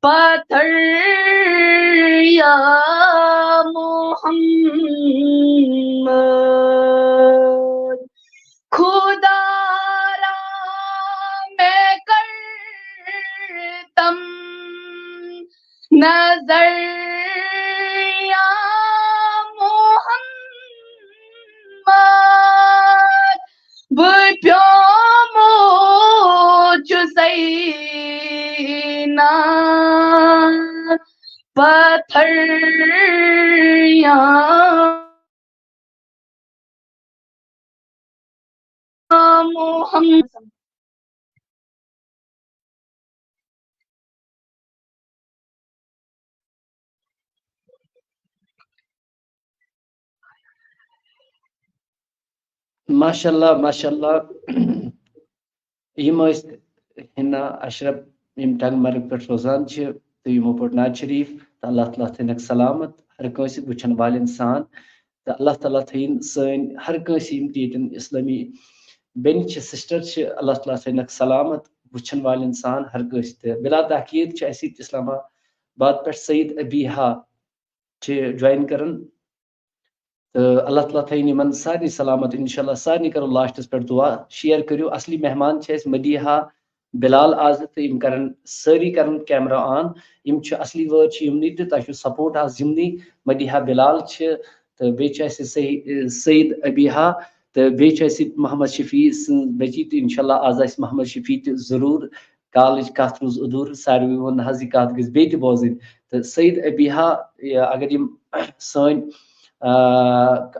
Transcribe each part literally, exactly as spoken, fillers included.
پتھر یا محمد، خدا را میں کرتم نظر یا محمد، بہٕ پیومُت چھُسَے نا پتھر یا محمد۔ ماشاء اللہ، ماشاء اللہ۔ یِم ٲسۍ حنا اشرف، یِم ٹنگ مرگ پٮ۪ٹھ روزان چھِ، تہٕ یِمو پوٚر نعت شریف، تہٕ اللہ تعالیٰ تھٲینَکھ سلامت ہر کٲنٛسہِ وٕچھن والٮ۪ن سان۔ تہٕ اللہ تعالیٰ تھٲیِن سٲنۍ ہر کٲنٛسہِ، یِم تہِ ییٚتٮ۪ن اسلٲمی بیٚنہِ چھِ، سسٹر چھِ، اللہ تعالیٰ تھٲینَکھ سلامت وٕچھن والٮ۪ن سان ہر کٲنٛسہِ۔ تہٕ بلا تاخیر چھِ اَسہِ ییٚتہِ اسلام آباد پٮ۪ٹھ سعید ابیحا چھِ جوائن کران۔ تہٕ اللہ تعالیٰ تھٲیِن یِمن سارنٕے سلامت۔ انشاءاللہ سارنٕے کرو لاسٹس پٮ۪ٹھ دعا۔ شیئر کٔرِو۔ اصلی مہمان چھِ اَسہِ مدیحہ بلال آز، تہٕ یِم کرن سٲری کرن کیمرہ آن۔ یِم چھِ اصلی وٲرۍ چھِ یِمنٕے، تہٕ تۄہہِ چھُو سپورٹ آز یِمنٕے۔ مدیحہ بلال چھِ، تہٕ بیٚیہِ چھِ اَسہِ سعی-، سعید ابیحا، تہٕ بیٚیہِ چھِ اَسہِ ییٚتہِ محمد شفیع سٕنٛز بچی، تہٕ انشاءاللہ آز آسہِ محمد شفیع تہِ ضروٗر۔ کالٕچ کتھ روٗز ادھوٗر، ساروٕے ووٚن نہ حظ یہِ کتھ گژھِ بیٚیہِ تہِ بوزٕنۍ۔ تہٕ سعید ابیحا، یہِ اگر یِم سٲنۍ، آ،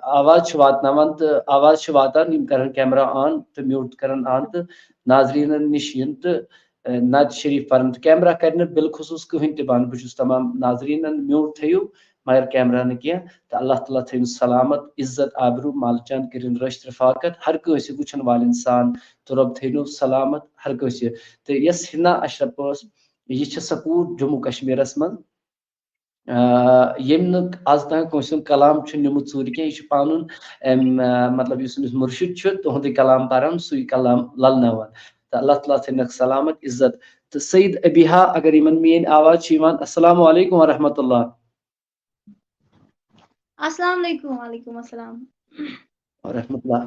آواز چھِ واتناوان تہٕ آواز چھِ واتان، یِم کرن کیمرہ آن تہٕ میوٗٹ کرن آن تہٕ ناظریٖنن نِش یِن تہٕ، آ، نعت شریف پرن۔ تہٕ کیمرہ کرِ نہٕ بالخصوٗص کٕہٕنۍ تہِ بنٛد۔ بہٕ چھُس تمام ناظریٖنن، میوٗٹ تھٲیِو، مگر کیمرہ نہٕ کینٛہہ۔ تہٕ اللہ تعالیٰ تھٲیِن سلامت، عزت، آبروٗ، مال چان کٔرِن رٲچھ رفاقت، ہر کٲنٛسہِ وٕچھن والٮ۪ن سان تہٕ رۄب تھٲینو سلامت ہر کٲنٛسہِ۔ تہٕ یۄس حنا اشرف ٲس، یہِ چھِ سکوٗل جموں کشمیرس منٛز، آ، ییٚمۍ نہٕ از تام کٲنٛسہِ ہُنٛد کلام چھُ نیوٗمُت ژوٗرِ کینٛہہ۔ یہِ چھُ پنُن، أمۍ، آ، مطلب، یُس أمِس مُرشِد چھُ، تُہُنٛدُے کلام پران، سُے کلام للناوان۔ تہٕ اللہ تعالیٰ تھٲینَکھ سلامت، عزت۔ تہٕ سعید ابیحا، اگر یِمن میٲنۍ آواز چھِ یِوان، السلام علیکم ورحمۃ اللہ۔ السلام علیکم۔ وعلیکم السلام۔ ورحمۃ اللہ۔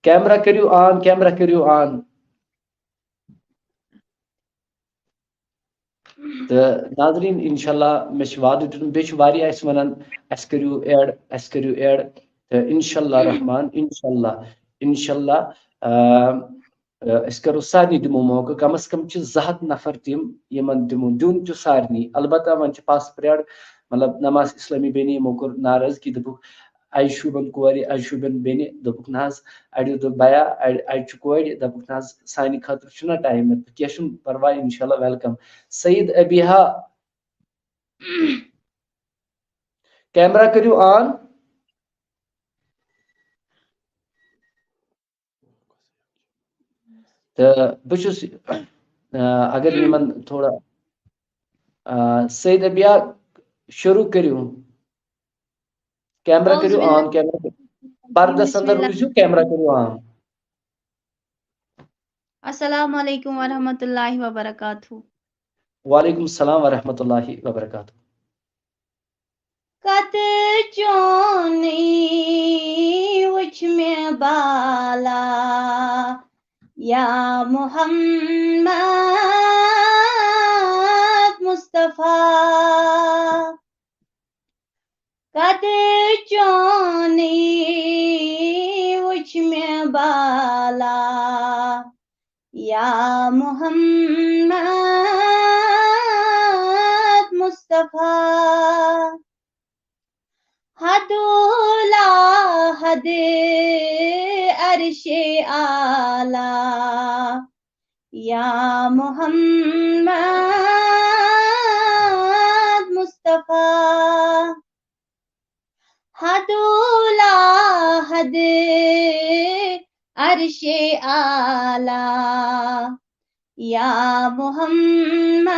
کیمرہ کٔرِو آن، کیمرہ کٔرِو آن۔ تہٕ ناظریٖن، انشاءاللہ مےٚ چھُ وعدٕ دیُتمُت، بیٚیہِ چھُ واریاہ اَسہِ وَنان، "اَسہِ کٔرِو ایڈ، اَسہِ کٔرِو ایڈ۔" تہٕ انشاءاللہ رحمان، انشاءاللہ، انشاءاللہ، آ، آ، أسۍ کَرو سارنٕے دِمو موقعہٕ، کم از کم چھِ زٕ ہَتھ نفر تِم، یِمن دِمو دیُن چھُ سارنٕے۔ البتہ وۄنۍ چھِ پَس پرٛیڈ، مطلب، نماز اسلٲمی بیٚنہِ یِمو کوٚر ناراضگی، دوٚپُکھ، اَجہِ شوٗبن کورِ، اَجہِ شوٗبن بیٚنہِ، دوٚپُکھ، "نہ حظ۔" اَڑیو دوٚپ، "بیا، اَڑِ-، اَڑِ چھِ کورِ۔" دوٚپُکھ، "نہ حظ، سانہِ خٲطرٕ چھُنہ ٹایم۔" مےٚ دوٚپ، "کینٛہہ چھُنہٕ پرواے، انشاءاللہ ویلکم۔" سعید ابیحا، کیمرہ کٔرِو آن۔ تہٕ بہٕ چھُس، آ، اگر یِمن تھوڑا، آ، سعید ابیحا، شروع کٔرِو۔ کیمرہ اعوذ کٔرِو باللہ۔ آن، کیمرہ کٔرِو۔ پردس بسم اندر اللہ۔ روٗزِو، کیمرہ کٔرِو آن۔ السلام علیکم ورحمۃ اللہ وبرکاتہ۔ وعلیکم السلام ورحمۃ اللہ وبرکاتہ۔ کتھ چونی وچھ مےٚ بالا، یا محمد مصطفیٰ۔ کتھ چونی وچھ مےٚ بالا، یا محمد مصطفیٰ۔ حدولا حد عرش اعلیٰ، یا محمد مصطفیٰ۔ حدولا حد عرش اعلیٰ، یا محمد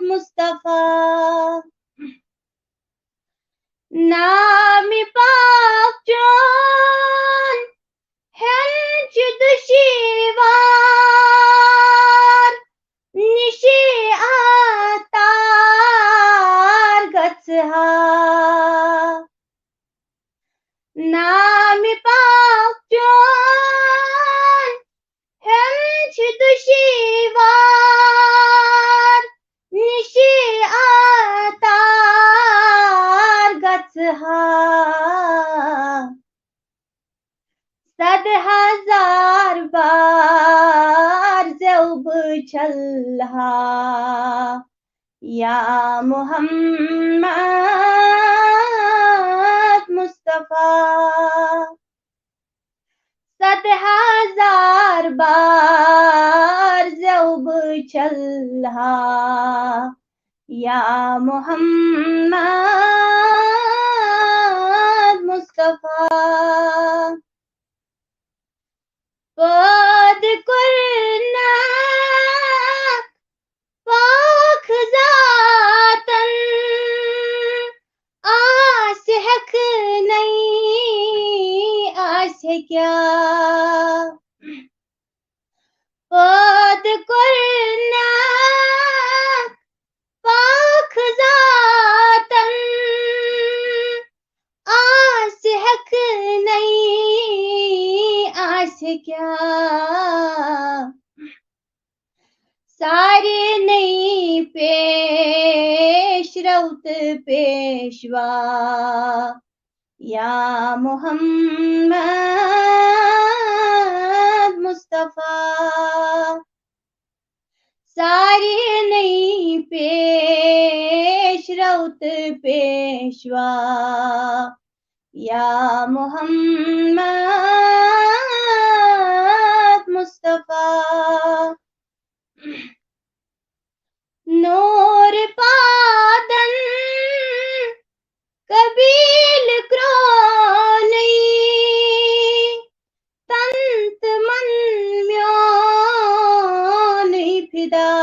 مصطفیٰ۔ نام پاک چون ہٮ۪ن چھُ دُشوار، نِش چھلہا، یا محمد مصطفیٰ۔ ستہٕ ہزار بار زٮ۪و بہٕ چھلہا، یا محمد مصطفیٰ۔ پٲدٕ کوٚرنکھ پاک ذاتن، آسہِ ہٮ۪کھ نَے آسہِ کیٛاہ۔ پٲدٕ کوٚرنکھ پاک ذاتن، آسہِ ہٮ۪کھ نَے آسہِ کیٛاہ۔ سارنٕے پیش رو تہٕ پیشوا، یا محمد مصطفیٰ۔ سارنٕے پیش رو تہٕ پیشوا، یا محمد مصطفیٰ۔ نور پادن قبیل کرونٕے، تن تہٕ من میونٕے فدا۔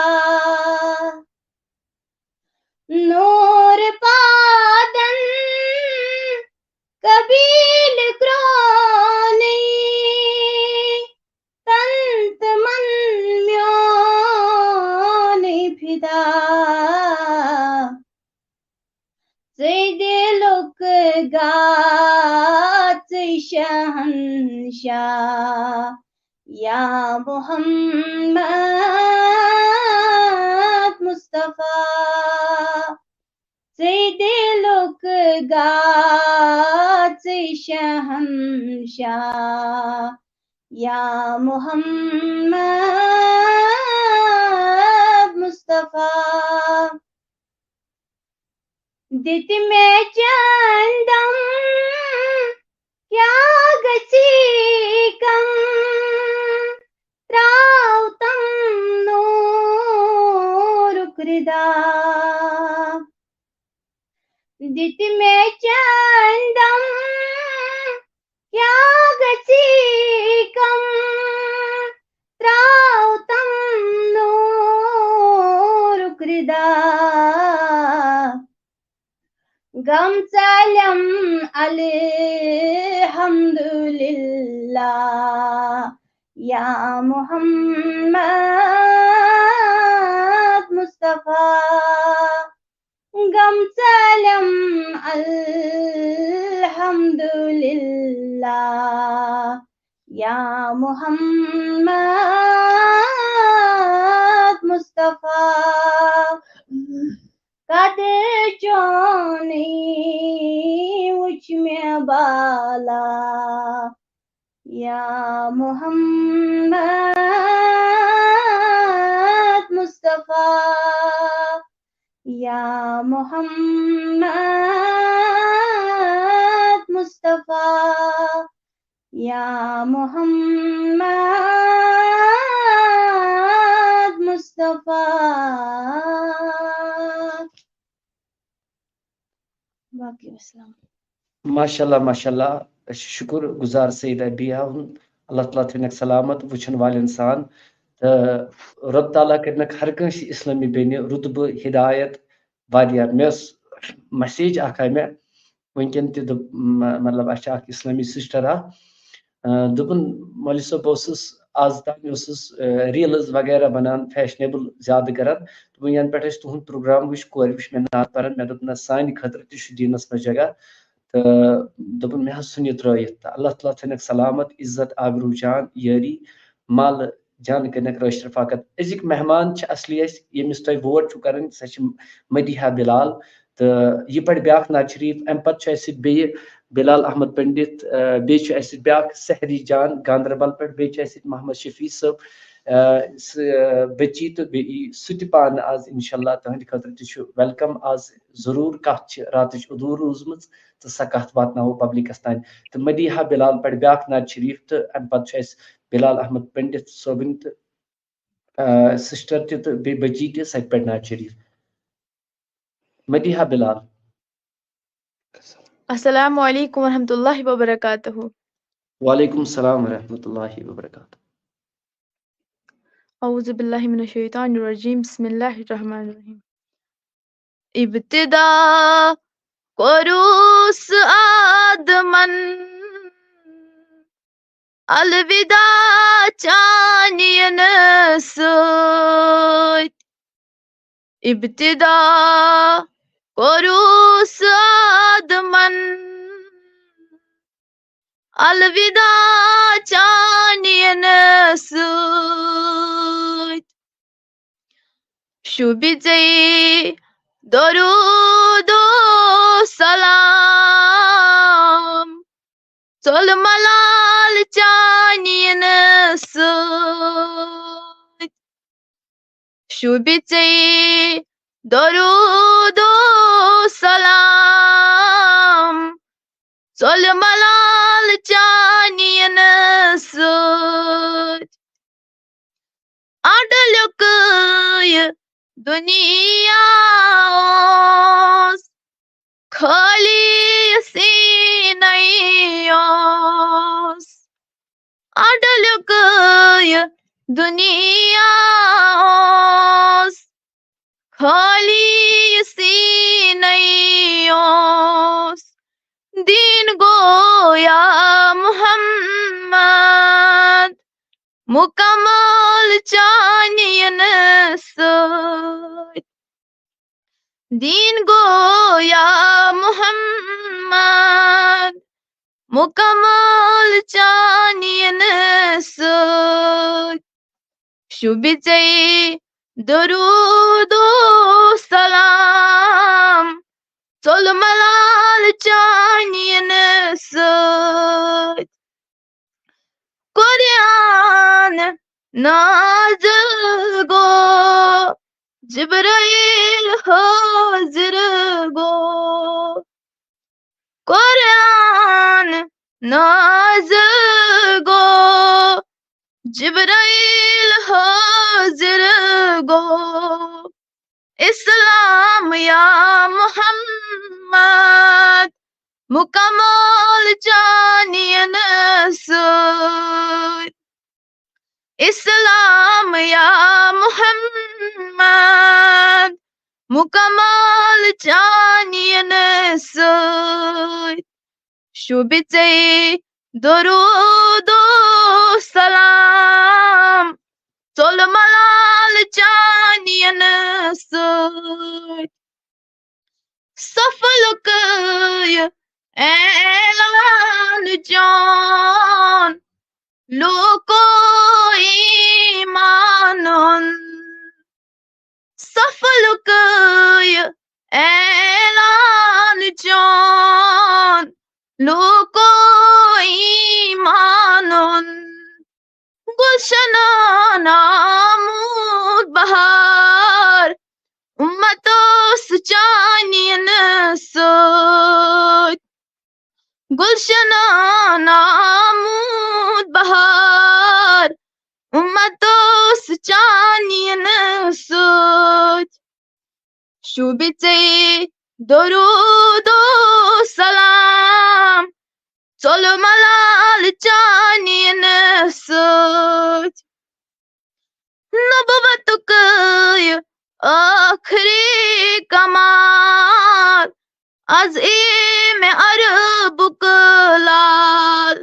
نور پادن قبیل کرونٕے، تن تہٕ من میونٕے فدا۔ ژٕے دِلُک گاژٕے شہنشاہ، یا محمد مصطفیٰ۔ ژٕے دِلُک گاژٕے شہنشاہ، یا محمد مصطفیٰ۔ دِتۍ مےٚ چندم، کیٛاہ گژھی کم، تراو تم نورُک ردا۔ دِتۍ مےٚ چندم، کیٛاہ گژھی کم، تراو تم نورُک ردا۔ غم ژلم الحمدللہ، یا محمد مصطفیٰ۔ غم ژلم الحمدللہ، یا محمد مصطفیٰ۔ قدر چونٕے وُچھ مےٚ بالا، یا محمد مصطفیٰ، یا محمد مصطفیٰ، یا محمد مصطفیٰ۔ باقی وسلام۔ ماشاء اللہ، ماشاء اللہ۔ أسۍ چھِ شُکُر گُزار سید ابیہ ہُنٛد، اللہ تعالیٰ تھٲینَکھ سلامت، وٕچھَن والٮ۪ن سان۔ تہٕ رۄب تعالیٰ کٔرِنَکھ ہر کٲنٛسہِ اِسلٲمی بیٚنہِ رُتبہٕ، ہدایت، واریاہ۔ مےٚ ٲس message اَکھ آے مےٚ وٕنکٮ۪ن تہِ، دوٚپ، م-، مطلب، اَسہِ چھِ اَکھ اِسلٲمی sister اَکھ، آ، دوٚپُن، "مولوی صٲب، بہٕ اوسُس آز تام، مےٚ اوسُس، آ، reels وغیرہ بَنان، fashionable زیادٕ کَران۔ دوٚپُن، ینہٕ پٮ۪ٹھ اَسہِ تُہُنٛد program وٕچھ، کورِ وٕچھ مےٚ نعت پَران، مےٚ دوٚپ، نہ، سانہِ خٲطرٕ تہِ چھُ دیٖنَس منٛز جگہ۔" تہٕ دوٚپُن، "مےٚ حظ ژھُن یہِ ترٛٲیِتھ۔" تہٕ اللہ تعالیٰ تھٲینَکھ سلامت، عزت، آبروٗ، جان، یٲری، مال، جان کٔرِنَکھ رٲچھ رفاقت۔ أزِکۍ مہمان چھِ اصلی اَسہِ، ییٚمِس تۄہہِ vote چھُو کَرٕنۍ، سۄ چھِ مدیحہ بلال۔ تہٕ یہِ پَرِ بیٛاکھ نعت شریٖف۔ اَمہِ پَتہٕ چھُ اَسہِ سۭتۍ بیٚیہِ بلال احمد پنڈت، آ، بیٚیہِ چھُ اَسہِ سۭتۍ بیٛاکھ سحری جان گاندربل پٮ۪ٹھ، بیٚیہِ چھُ اَسہِ سۭتۍ محمد شفیع صٲب، آ، سُہ، آ، بٔچی تہٕ بیٚیہِ یی سُہ تہِ پانہٕ آز، اِنشاء اللہ، تُہٕنٛدِ خٲطرٕ تہِ چھُ welcome آز۔ ضروٗر کَتھ چھِ راتٕچ اُدوٗر روٗزمٕژ تہٕ سۄ کَتھ واتناوو پبلکَس تام۔ تہٕ مدیحہ بلال پَرِ بیٛاکھ نعت شریٖف تہٕ اَمہِ پَتہٕ چھُ اَسہِ بلال احمد پنڈت صٲبٕنۍ تہٕ، آ، سِسٹر تہِ تہٕ بیٚیہِ بٔچی تہِ، سۄ تہِ پَرِ نعت شریٖف۔ مدیحہ بلال۔ السلام علیکم ورحمۃ اللہ وبرکاتہ۔ وعلیکم السلام ورحمۃ اللہ وبرکاتہ۔ اعوذ باللہ من الشیطان الرجیم، بسم اللہ الرحمن الرحیم۔ ابتدا کوٚرُس آدمن الوداع چانہِ یِنہٕ سۭتۍ۔ ابتدا کوٚرُس آدمن الوداع چانہِ یِنہٕ سۭتۍ۔ شوٗبہِ ژےٚ درود و سلام ژوٚل ملال چانہِ یِنہٕ سۭتۍ۔ شوٗبہِ ژےٚ درود و سلام ژوٚل ملال چانہِ یِنہٕ سۭتۍ۔ اڈلیُکٕے دُنیا اوس، خٲلی سیٖنَے اوس۔ اڈلیُکٕے دُنیا اوس، خٲلی سیٖنَے اوس۔ دیٖن گویا محمد مُکمل چانہِ یِنہٕ سۭتۍ۔ دیٖن گویا محمد مُکمل چانہِ یِنہٕ سۭتۍ۔ شوٗبہِ ژےٚ درود و سلام ژوٚل ملال چانہِ یِنہٕ سۭتۍ۔ قرآن نازل گوٚو، جبرائیل حٲضِر گوٚو۔ قرآن نازل گوٚو، جبرائیل حٲضِر گوٚو۔ اسلام یا محمد مُکمل چانہِ یِنہٕ سۭتۍ۔ اسلام یا محمد مُکمل چانہِ یِنہٕ سۭتۍ۔ شوٗبہِ ژےٚ درود و سلام ژوٚل ملال چانہِ یِنہٕ سۭتۍ۔ سفلُکٕے اعلان چون لوٗکو ایمانُن۔ سفلُکٕے اعلان چون لوٗکو ایمانُن۔ گلشنن آمود بہار اُمت اوس چانہِ یِنہٕ سۭتۍ۔ گلشنن آمود بہار اُمت اوس چانہِ یِنہٕ سۭتۍ۔ شوٗبہِ ژےٚ درود و سلام ژوٚل ملال چانہِ یِنہٕ سۭتۍ۔ نبوتُکٕے ٲخری کمال از اے مےٚ عربُک لال۔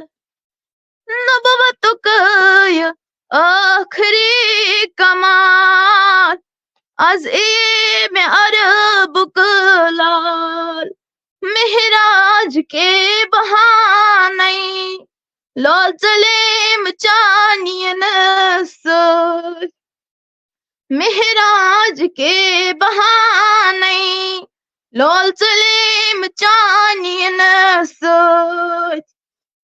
نبوتُکٕے ٲخری کمال از اے مےٚ عربُک لال۔ معراج کے بہانے لول ژٔلیم چانہِ یِنہٕ سۭتۍ۔ معراج کے بہانے لول ژٔلیم چانہِ یِنہٕ سۭتۍ۔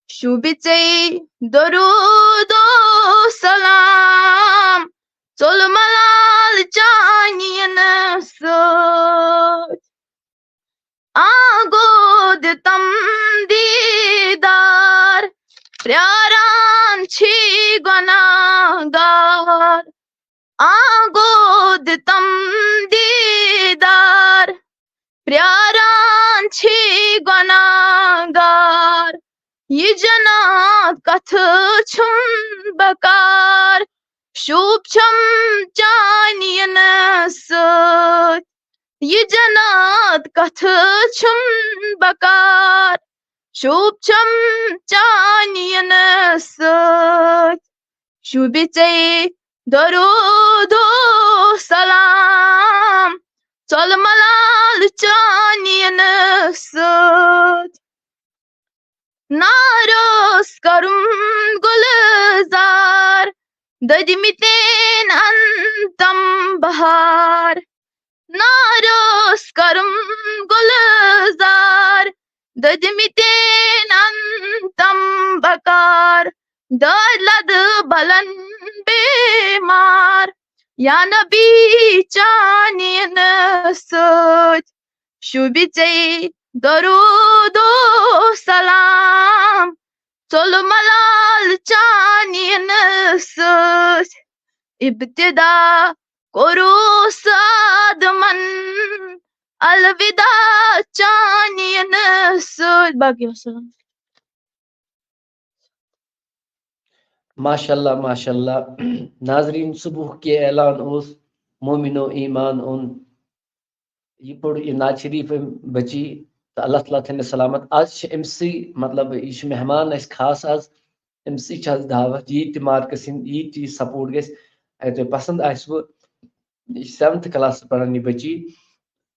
شوٗبہِ ژےٚ درود و سلام ژوٚل ملال چانہِ یِنہٕ سۭتۍ۔ آ گوٚو دِتم دیٖدار، پرٛاران چھی گۄناہگار۔ آ گوٚو دِتم دیٖدار، پرٛاران چھی گۄناہگار۔ یہِ جنت کتھٕ چھُم بکار، شوٗب چھم چانہِ یِنہٕ سۭتۍ۔ یہِ جنت کتھٕ چھُم بکار، شوٗب چھم چانہِ یِنہٕ سۭتۍ۔ شوٗبہِ ژے درود و سلام، ژوٚل ملال چانہِ یِنہٕ سۭتۍ۔ ناروس کرم گلزار، دٔدمٕتٮ۪ن انتم بہار۔ ناروس کرم گلزار، دٔدمٕتٮ۪ن انتم بکار۔ دٲدۍ لدٕ بلن بیمار، یا نبی چانہِ یِنہٕ سۭتۍ۔ شوٗبہِ ژے درود و سلام، ژوٚل ملال چانہِ یِنہٕ سۭتۍ۔ ابتدا کوٚروس آدمن الوداع چانہِ یِنہٕ سۭتۍ۔ باقی وسلام۔ ماشاء اللہ، ماشاء اللہ۔ ناظرین، صبح کے اعلان اوس، مومنو ایمان اون۔ یہ پوٚر یہ نعت شریف أمۍ بچی، تہٕ اللہ تعالیٰ تھٲینَس سلامت۔ آز چھِ أمۍ سٕے، مطلب، یہِ چھُ مہمان اَسہِ خاص آز، أمۍ سٕے چھِ آز دعوت، یہِ تہِ مارکس یِن، یہِ تہِ سپورٹ گژھِ، اگر تۄہہِ پسند آسِوٕ، یہِ چھِ سیونتھ کلاسس پران یہِ بچی،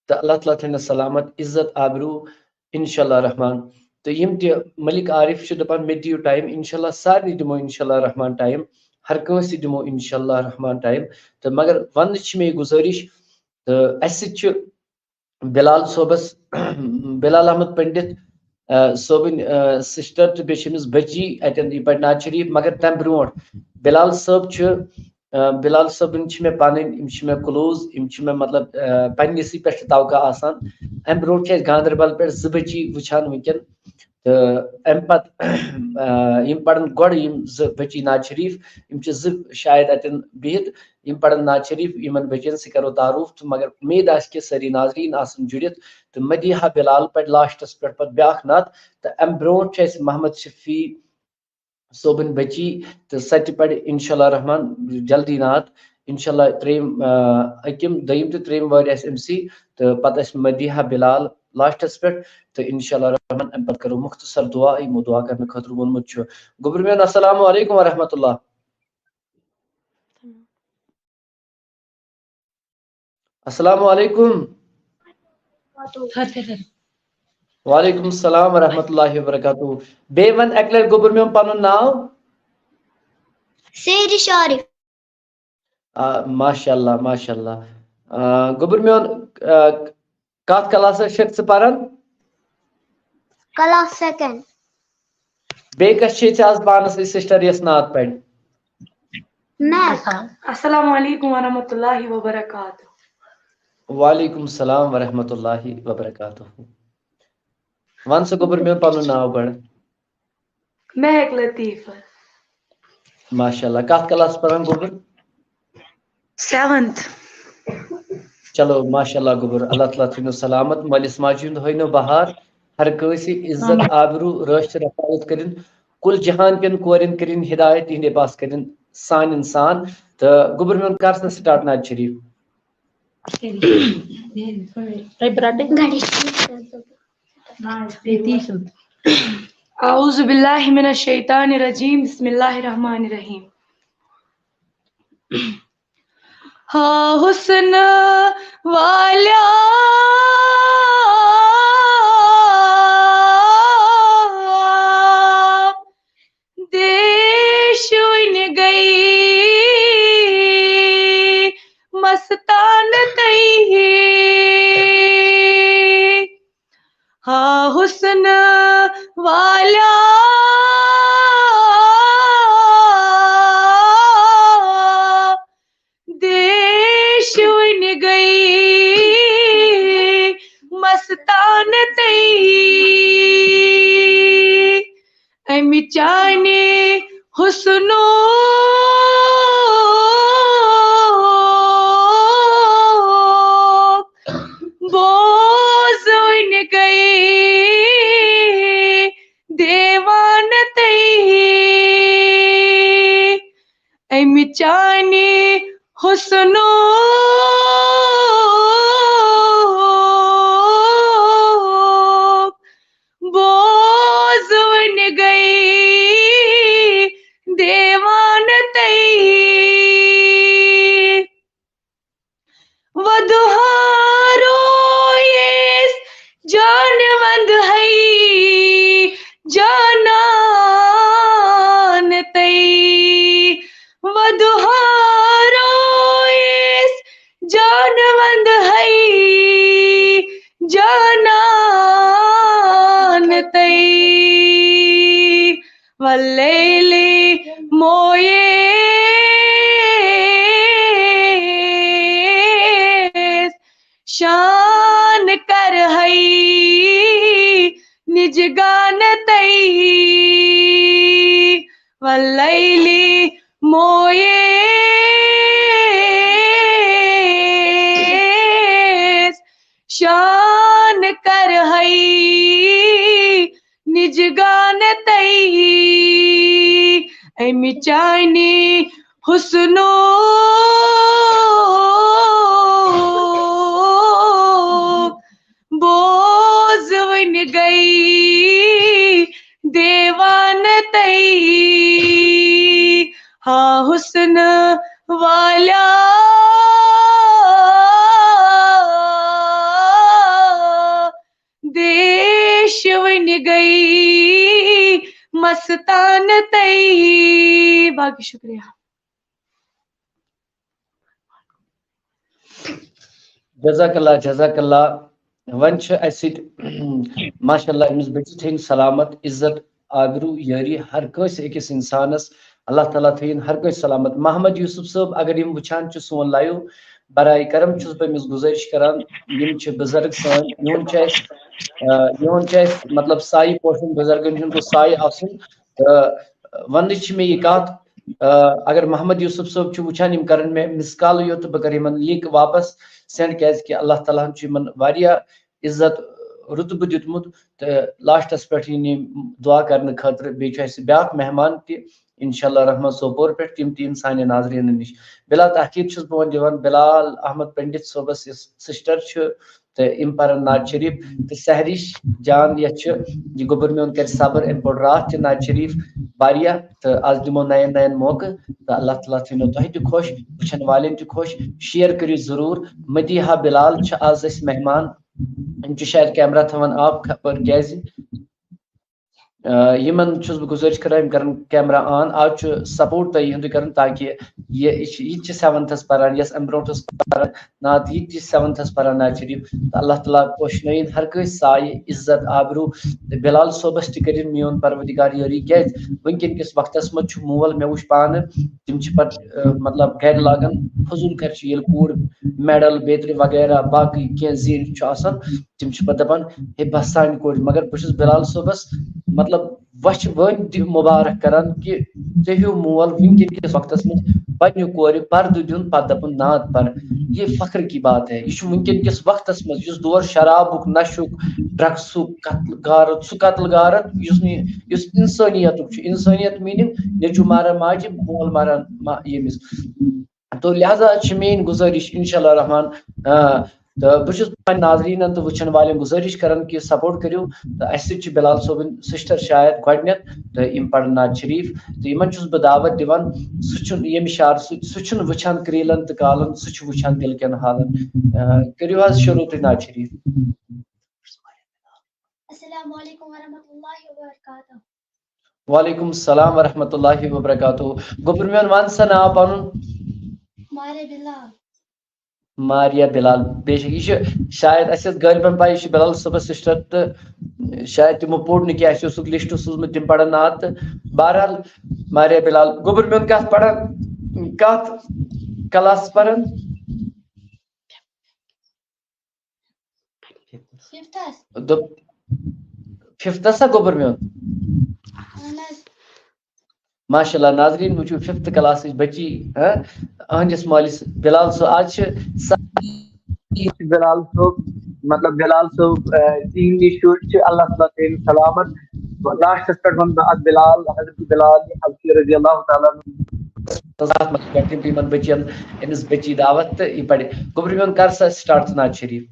تہٕ اللہ تعالیٰ تھٲینَس سلامت، عزت، آبروٗ، انشاءاللہ رحمان۔ تہٕ یِم تہِ ملک عارف چھِ دپان مےٚ دِیِو ٹایم، انشاءاللہ سارنٕے دِمو انشاءاللہ رحمان ٹایم، ہر کٲنٛسہِ دِمو انشاءاللہ رحمان ٹایم۔ تہٕ مگر وننٕچ چھِ مےٚ یہِ گُزٲرِش، تہٕ اَسہِ سۭتۍ چھُ بلال صٲبس، بلال احمد پنڈت، آ، صٲبٕنۍ، آ، سسٹر تہٕ بیٚیہِ چھِ أمِس بچی اَتٮ۪ن یہِ پرِ نعت شریف، مگر تَمہِ برونٛٹھ بلال صٲب چھُ، آ، بلال صٲبٕنۍ چھِ مےٚ پنٕنۍ، یِم چھِ مےٚ کلوز، یِم چھِ مےٚ مطلب، آ، پننِسٕے پٮ۪ٹھ چھِ توقع آسان۔ اَمہِ برونٛٹھ چھِ اَسہِ گاندربل پٮ۪ٹھ زٕ بچی وٕچھان وٕنکٮ۪ن۔ تہٕ اَمہِ پتہٕ، آ، یِم پرن گۄڈٕ یِم زٕ بچی نعت شریف، یِم چھِ زٕ شاید اَتٮ۪ن بِہِتھ، یِم پرن نعت شریف، یِمن بچین سۭتۍ کرو تعارُف۔ تہٕ مگر اُمید آسہِ کہِ سٲری ناظریٖن آسن جُڑِتھ۔ تہٕ مدیحہ بلال پرِ لاسٹس پٮ۪ٹھ پتہٕ بیٛاکھ نعت۔ تہٕ اَمہِ برونٛٹھ چھُ اَسہِ محمد شفیع صٲبٕنۍ بچی، تہٕ سۄ تہِ پرِ انشاءاللہ رحمان جلدی نعت۔ انشاءاللہ ترٛیٚیِم، آ، أکِم، دوٚیِم تہٕ ترٛیٚیِم وٲرۍ آسہِ أمۍ سٕے، تہٕ پتہٕ آسہِ مدیحہ بلال لاسٹس پٮ۪ٹھ، تہٕ انشاءاللہ رحمان اَمہِ پتہٕ کرو مختصر دعا، یِمو دعا کرنہٕ خٲطرٕ ووٚنمُت چھُ۔ گوٚبُر میون، السلام علیکم ورحمۃ اللہ۔ السلام علیکم۔ وعلیکم السلام ورحمۃ اللہ وبرکاتہ۔ بیٚیہِ وَن اَکہِ لَٹہِ گوٚبُر میون پَنُن ناو۔ سیرِ شارق۔ آ، ماشاء اللہ، ماشاء اللہ۔ آ، گوٚبُر میون، آ، کَتھ کلاسَس چھَکھ ژٕ پَران؟ Class second. بیٚیہِ کَس چھے ژےٚ آز پانَس سۭتۍ سسٹر یۄس نعت پَرِ؟ مےٚ۔ السلام علیکم ورحمۃ اللہ وبرکاتہ۔ وعلیکم السلام ورحمۃ اللہ وبرکاتہ۔ وَن سا گوٚبُر میون پَنُن ناو گۄڈٕ۔ مہک لطیفہ۔ ماشاء اللہ۔ کَتھ کلاسَس پَران گوٚبُر؟ سیونتھ۔ چلو ماشاء اللہ گوٚبُر، اللہ تعالیٰ تھٲینو سلامت، مٲلِس ماجہِ ہُنٛد ہٲینو بہار، ہر کٲنٛسہِ عزت، آبروٗ، رٲچھ تہٕ رفاعت کٔرِن، کُل جہان کٮ۪ن کورٮ۪ن کٔرِن ہدایت، تِہنٛدے پاس کٔرِن سان انسان۔ تہٕ گوٚبُر میون، کر سا سٹارٹ نعت شریف۔ اعوذ باللہ من الشیطان الرجیم، بسم اللہ الرحمن الرحیم۔ ہا حسن والیا، دیش وٕنہِ گٔے مستان تہٕ ہی۔ ہا حسن والیا، گٔے مستان تئی، امہِ چانہِ حسنُک بوزوٕنۍ گٔے دیوانہٕ تئی۔ امہِ چانہِ حسنُک بوزوٕنۍ گٔے دیوانہٕ تئی۔ ودُہا رویس جان وند ہے جانان تئی۔ ودُہا رویس جان وند ہے جانان تئی۔ واللیل مویس شان کر ہے نجگان تئی۔ واللیل مویس شان کر ہے نجگان تئی۔ امہِ چانہِ حسنُک بوزوٕنۍ گٔے دیوانہٕ تئی۔ ہا حسن والیا دیش وٕنہِ گٔے مستان تئی۔ باقٕے شُکریہ۔ جزاک اللہ، جزاک اللہ۔ وۄنۍ چھِ اَسہِ سۭتۍ ماشاء اللہ أمِس بٔچِتھ ہٕنٛدۍ سلامت، عزت، آبروٗ، یٲری ہر کٲنٛسہِ أکِس اِنسانَس۔ اللہ تعالیٰ تھٲیِن ہر کٲنٛسہِ سلامت۔ محمد یوسف صٲب، اگر یِم وٕچھان چھِ سون لایِو، برائے کرم چھُس بہٕ أمِس گُزٲرِش کران، یِم چھِ بُزرگ سٲنۍ، یِہُنٛد چھُ اَسہِ، آ، یِہُنٛد چھُ اَسہِ مطلب سایہِ پوشُن، بُزرگن ہُنٛد گوٚو سایہِ آسُن۔ تہٕ وَننٕچ چھِ مےٚ یہِ کَتھ، آ، اگر محمد یوسف صٲب چھُ وٕچھان، یِم کَرَن مےٚ مِس کال یوت تہٕ بہٕ کَرٕ یِمَن لِنک واپَس سینڈ، کیٛازِکہِ اللہ تعالیٰ ہَن چھُ یِمَن واریاہ عزت، رُتبہٕ دیُتمُت۔ تہٕ لاسٹَس پٮ۪ٹھ یِن یِم دُعا کَرنہٕ خٲطرٕ۔ بیٚیہِ چھُ اَسہِ بیٛاکھ مہمان تہِ، انشاءاللہ رحمان، سوپور پٮ۪ٹھ، تِم تہِ یِن سانٮ۪ن ناظریٖنَن نِش۔ بِلا تاخیر چھُس بہٕ وۄنۍ دِوان بِلال احمد پنڈت صٲبَس، یُس سِسٹَر چھُ، تہٕ یِم پَرَن نعت شریٖف۔ تہٕ سحرِش جان یَتھ چھُ، یہِ گوٚبُر میون کَرِ صبر، أمۍ پوٚر راتھ تہِ نعت شریٖف واریاہ، تہٕ آز دِمو نَیَن نَیَن موقعہٕ۔ تہٕ اللہ تعالیٰ تھٲینو تۄہہِ تہِ خۄش، وٕچھَن والٮ۪ن تہِ خۄش۔ شیئر کٔرِو ضروٗر۔ مدیحہ بِلال چھِ آز اَسہِ مہمان۔ یِم چھِ شاید کیمرہ تھاوان آف، خبر کیٛازِ۔ آ، یِمن چھُس بہٕ گُزٲرِش کران، یِم کرن کیمرہ آن۔ آز چھُ سپورٹ تۄہہِ یِہُنٛدُے کرُن، تاکہِ یہِ، یہِ چھِ، یہِ تہِ چھِ سیونتھس پران، یۄس اَمہِ برونٛٹھ ٲس پران نعت، یہِ تہِ چھِ سیونتھس پران نعت شریٖف۔ تہٕ اللہ تعالیٰ پوشنٲیِن ہر کٲنٛسہِ سایہِ، عزت، آبروٗ۔ تہٕ بِلال صٲبس تہِ کٔرِن میون پروردگار یٲری، کیٛازِ وٕنکیٚن کِس وقتس منٛز چھُ مول، مےٚ وٕچھ پانہٕ، تِم چھِ پتہٕ، آ، مطلب، گرِ لاگان فضوٗل خرچی، ییٚلہِ کوٗر میڈل، بیترِ وغیرہ باقٕے کینٛہہ زیٖنِتھ چھُ آسان، تِم چھِ پتہٕ دپان، ہے بس سانہِ کورِ۔ مگر بہٕ چھُس بِلال صٲبس، مطلب، وچھِ وٲنۍ تہِ مُبارک کران کہِ ژےٚ ہیوٗ مول وٕنکیٚن کِس وقتس منٛز پننہِ کورِ پردٕ دیُن، پتہٕ دپُن نعت پر۔ یہ فخر کی بات ہے۔ یہِ چھُ وٕنکیٚن کِس وقتس منٛز، یُس دور شرابُک، نشُک، ڈرگسُک، قتل غارت، سُہ قتل غارت یُس نہٕ، یُس انسٲنیتُک چھُ۔ انسٲنیت میٖنِنگ نیٚچوٗ ماران ماجہِ، مول ماران ما-، ییٚمِس۔ تو لہذا چھِ میٲنۍ گُزٲرِش، انشاءاللہ رحمان، آ، تہٕ بہٕ چھُس پننٮ۪ن ناظریٖنن تہٕ وٕچھن والٮ۪ن گُزٲرِش کران کہِ سپورٹ کٔرِو۔ تہٕ اَسہِ سۭتۍ چھِ بِلال صٲبٕنۍ سِسٹر شاید گۄڈٕنٮ۪تھ، تہٕ یِم پرن نعت شریٖف۔ تہٕ یِمن چھُس بہٕ دعوت دِوان، سُہ چھُنہٕ ییٚمہِ اِشارٕ سۭتۍ، سُہ چھُنہٕ وٕچھان کرٛیٖلن تہٕ کالن، سُہ چھُ وٕچھان دِل کٮ۪ن حالن۔ آ، کٔرِو حظ شروٗع تُہۍ نعت شریٖف۔ السلام علیکم ورحمۃ اللہ وبرکاتہ۔ وعلیکم السلام ورحمۃ اللہ وبرکاتہ۔ گوٚبُر میون، وَن سا ناو پَنُن۔ ماریا بلال۔ ماریا بلال۔ بے شک، یہِ چھُ شاید اَسہِ ٲس غٲلبَن پَے، یہِ چھُ بلال صٲبَس سِسٹَر، تہٕ شاید تِمو پوٚر نہٕ کینٛہہ، اَسہِ اوسُکھ لِسٹ سوٗزمُت، تِم پَرَن نعت۔ تہٕ بہرحال، ماریا بلال، گوٚبُر میون، کَتھ پَران، کَتھ کلاس پَران؟ ففتھس۔ دوٚپ ففتھس ہا گوٚبُر میون؟ اہن حظ۔ ماشاء اللہ ناظریٖن، وٕچھِو ففتھ کلاسٕچ بچی، ہاں، أہنٛدِس مٲلِس بلال صٲب۔ آز چھِ سا-، بلال صٲب، مطلب بلال صٲب، آ، تِہِنٛدۍ شُرۍ چھِ، اللہ تعالیٰ تھٲیِن سلامت۔ لاسٹس پٮ۪ٹھ وَنہٕ بہٕ اَتھ بلال، حضرت بلال حبشی رضی اللہ تعالیٰ عنہ۔ تہٕ اَتھ منٛز پٮ۪ٹھ یِم یِمن بچین، أمِس بچی دعوت تہٕ یہِ پرِ۔ گوٚبرِ میون، کر سا start نعت شریٖف۔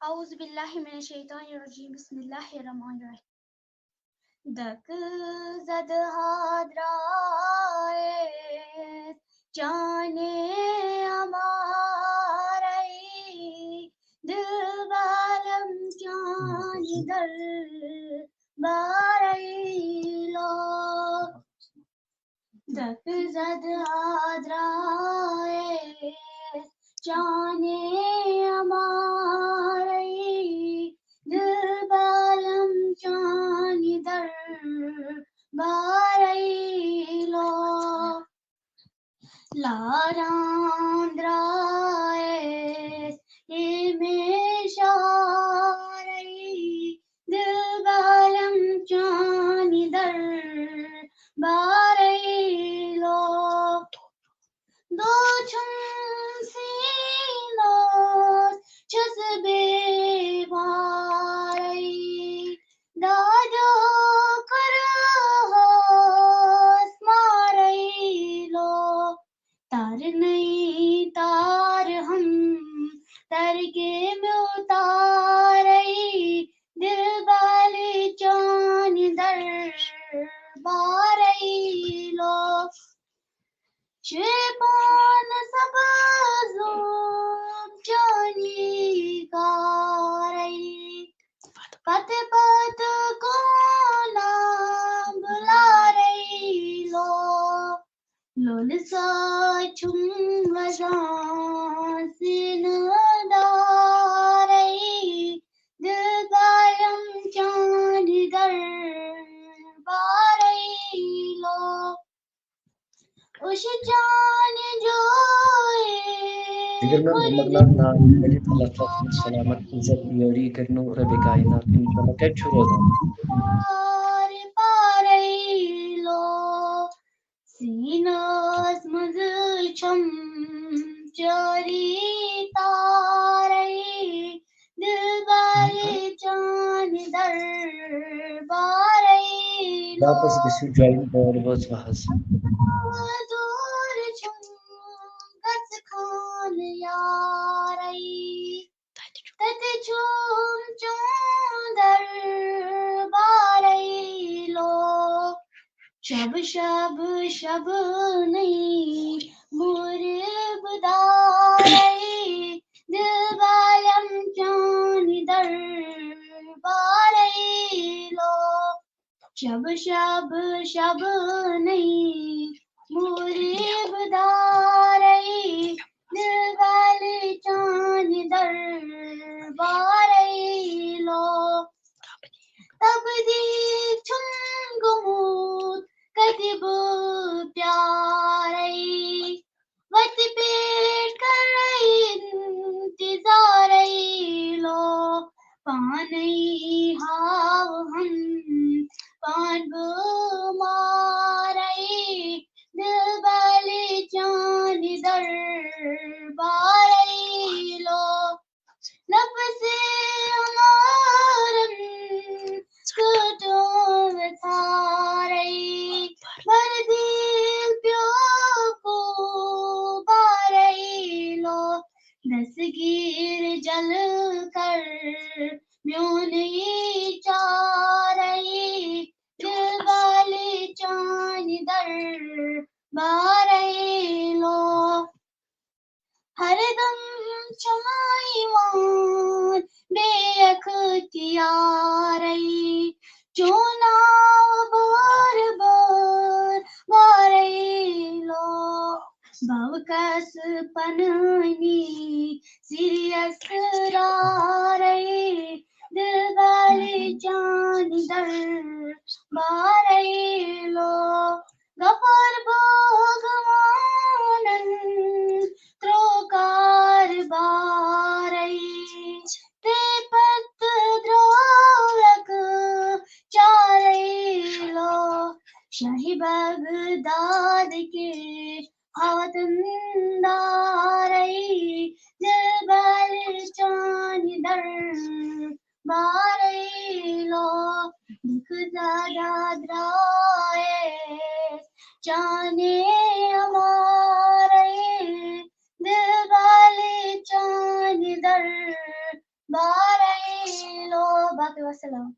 اعوذ باللہ من الشیطان الرجیم، بسم اللہ الرحمن الرحیم۔ دک زد ہا درائے جانے ہمارے، دل بالم جان در بارے لو۔ دک زد ہا درائے جانے ہمارے، دل بالم جان در بارے لو۔ لاران درائے اے میں شارے، دل بالم جان در بارے لو۔ دو چھم سینوس چھس بے بارے، داجو کرہوس مارے لو۔ تار نہیں تار ہم تر کے میں اتارے، دل بالی چان در بارے لو۔ شیپان سبزوم چانی کارے، پت پت کونام بلارے لو۔ لول سا چھم وزان سین دارے، دل بالم چان در بارے لو۔ اُشہِ چانہِ جویہِ اگر میں کُلۍ محمد ناز ناز پٔرِتھ، اللہ تعالیٰ سٕنٛز سلامت عزت یٲری کٔرِنو ربِ کائنات۔ انشاءاللہ کتہِ چھُ روزان؟ پار پارے لو۔ سیٖنس منٛز چھَم چٲری تارے، دِلبرِ چانہِ دربارے لو۔ واپس گٔژھِو جویِن بال وٲژ وہس۔ دوٗر چھُم گژھٕ خانہٕ یارے، تتہِ چھُم چون دربارے لو۔ شب شب شب نئی مورب دارے، دِلبرم چانہِ دربارے لو۔ شب شب شب نئی مورب دارے، دِلبرِ چانہِ دربارے لو۔ تبدیل چھُم گوٚمُت کتہِ بہٕ پیارے، وتہِ پٮ۪ٹھ کرے انتظارے لو۔ پانے ہاوہم پان بہٕ مارے، دِلبرِ چانہِ دربارے لو۔ نفسِ عمرم ژٔٹٕم ژھارے، مگر دِل پیوٚو غبارے لو۔ دستگیر جل کر میون یہِ چارے، دِلبرِ چانہِ دربارے لو۔ ہر دم چھُم یِوان بے اختیارے، چون ناو بار بار وارے لو۔ بہٕ کس پننہِ سِرِ اسرارے، دِلبرِ چانہِ دربارے لو۔ غفار بھگوانن ترٛوو کاربارے، تہٕ وسلام۔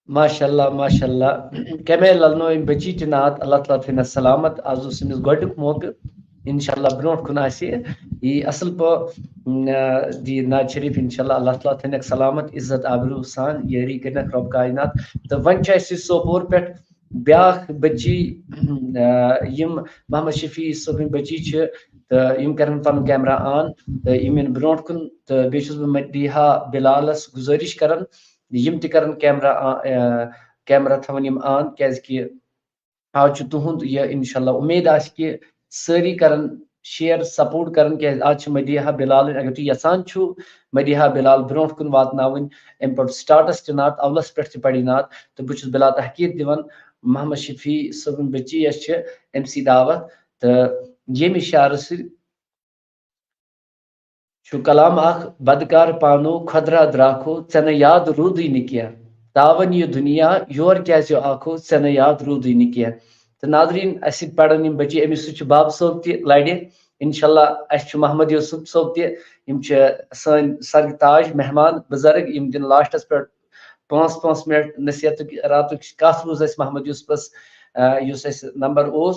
ماشاء اللہ، ماشاء اللہ۔ کمے للنو یم بچی چھ نعت، اللہ تعالیٰ تھٲینس سلامت۔ آز اوس أمِس گۄڈنیُک موقعہٕ، انشاءاللہ برونٛٹھ کُن آسہِ یہِ اصل پٲ-، م، آ، دی نعت شریف انشاءاللہ۔ اللہ تعالیٰ تھٲینکھ سلامت، عزت آبرو سان یٲری کٔرنکھ رب کائنات۔ تہٕ وۄنۍ چھِ اَسہِ سوپور پٮ۪ٹھ بیٛاکھ بچی، آ، یم محمد شفیع صٲبٕنۍ بچی چھِ، تہٕ یم کرن پنُن کیمرہ آن، تہٕ یم یِن برونٛٹھ کُن۔ تہٕ بیٚیہِ چھُس بہٕ مدیحہ بلالس گُزٲرِش کران، یم تہِ کرن کیمرہ آ-، آ، کیمرہ تھاوان یم آن، کیازِ کہِ آز چھُ تُہُنٛد یہِ انشاءاللہ۔ اُمید آسہِ کہِ سٲری کرن شیئر، سپورٹ کرن، کیازِ آز چھِ مدیحہ بلال، اگر تُہۍ یژھان چھِو مدیحہ بلال برونٛٹھ کُن واتناوٕنۍ، امہِ پٮ۪ٹھ سٹارٹس تہِ نعت اولس پٮ۪ٹھ تہِ پرِ نعت، تہٕ بہٕ چھُس بلا تحقیر دِوان محمد شفیع صٲبٕنۍ بچی یۄس چھِ، أمۍ سٕے دعوت۔ تہٕ ییٚمہِ اشارٕ سۭتۍ چھُ کلام اکھ، بدکار پانو خۄدرا درٛاکھو، ژےٚ نہٕ یاد روٗدٕے نہٕ کینٛہہ۔ تاوَن یہِ دُنیا یور کیٛازِ آکھو، ژےٚ نہٕ یاد روٗدٕے نہٕ کینٛہہ۔ تہٕ ناظریٖن، اَسہِ سۭتۍ پَرَن یِم بَچی، أمِس سۭتۍ چھُ بابہٕ صٲب تہِ لَرِ۔ اِنشاءاللہ اَسہِ چھُ محمد یوسف صٲب تہِ، یِم چھِ سٲنۍ سَرٕ تاج مہمان بُزرگ، یِم دِن لاسٹَس پٮ۪ٹھ پانٛژھ پانٛژھ مِنٹ نصیحتُک راتُک کَتھ روٗز اَسہِ محمد یوسفَس، آ، یُس اَسہِ نمبر اوس۔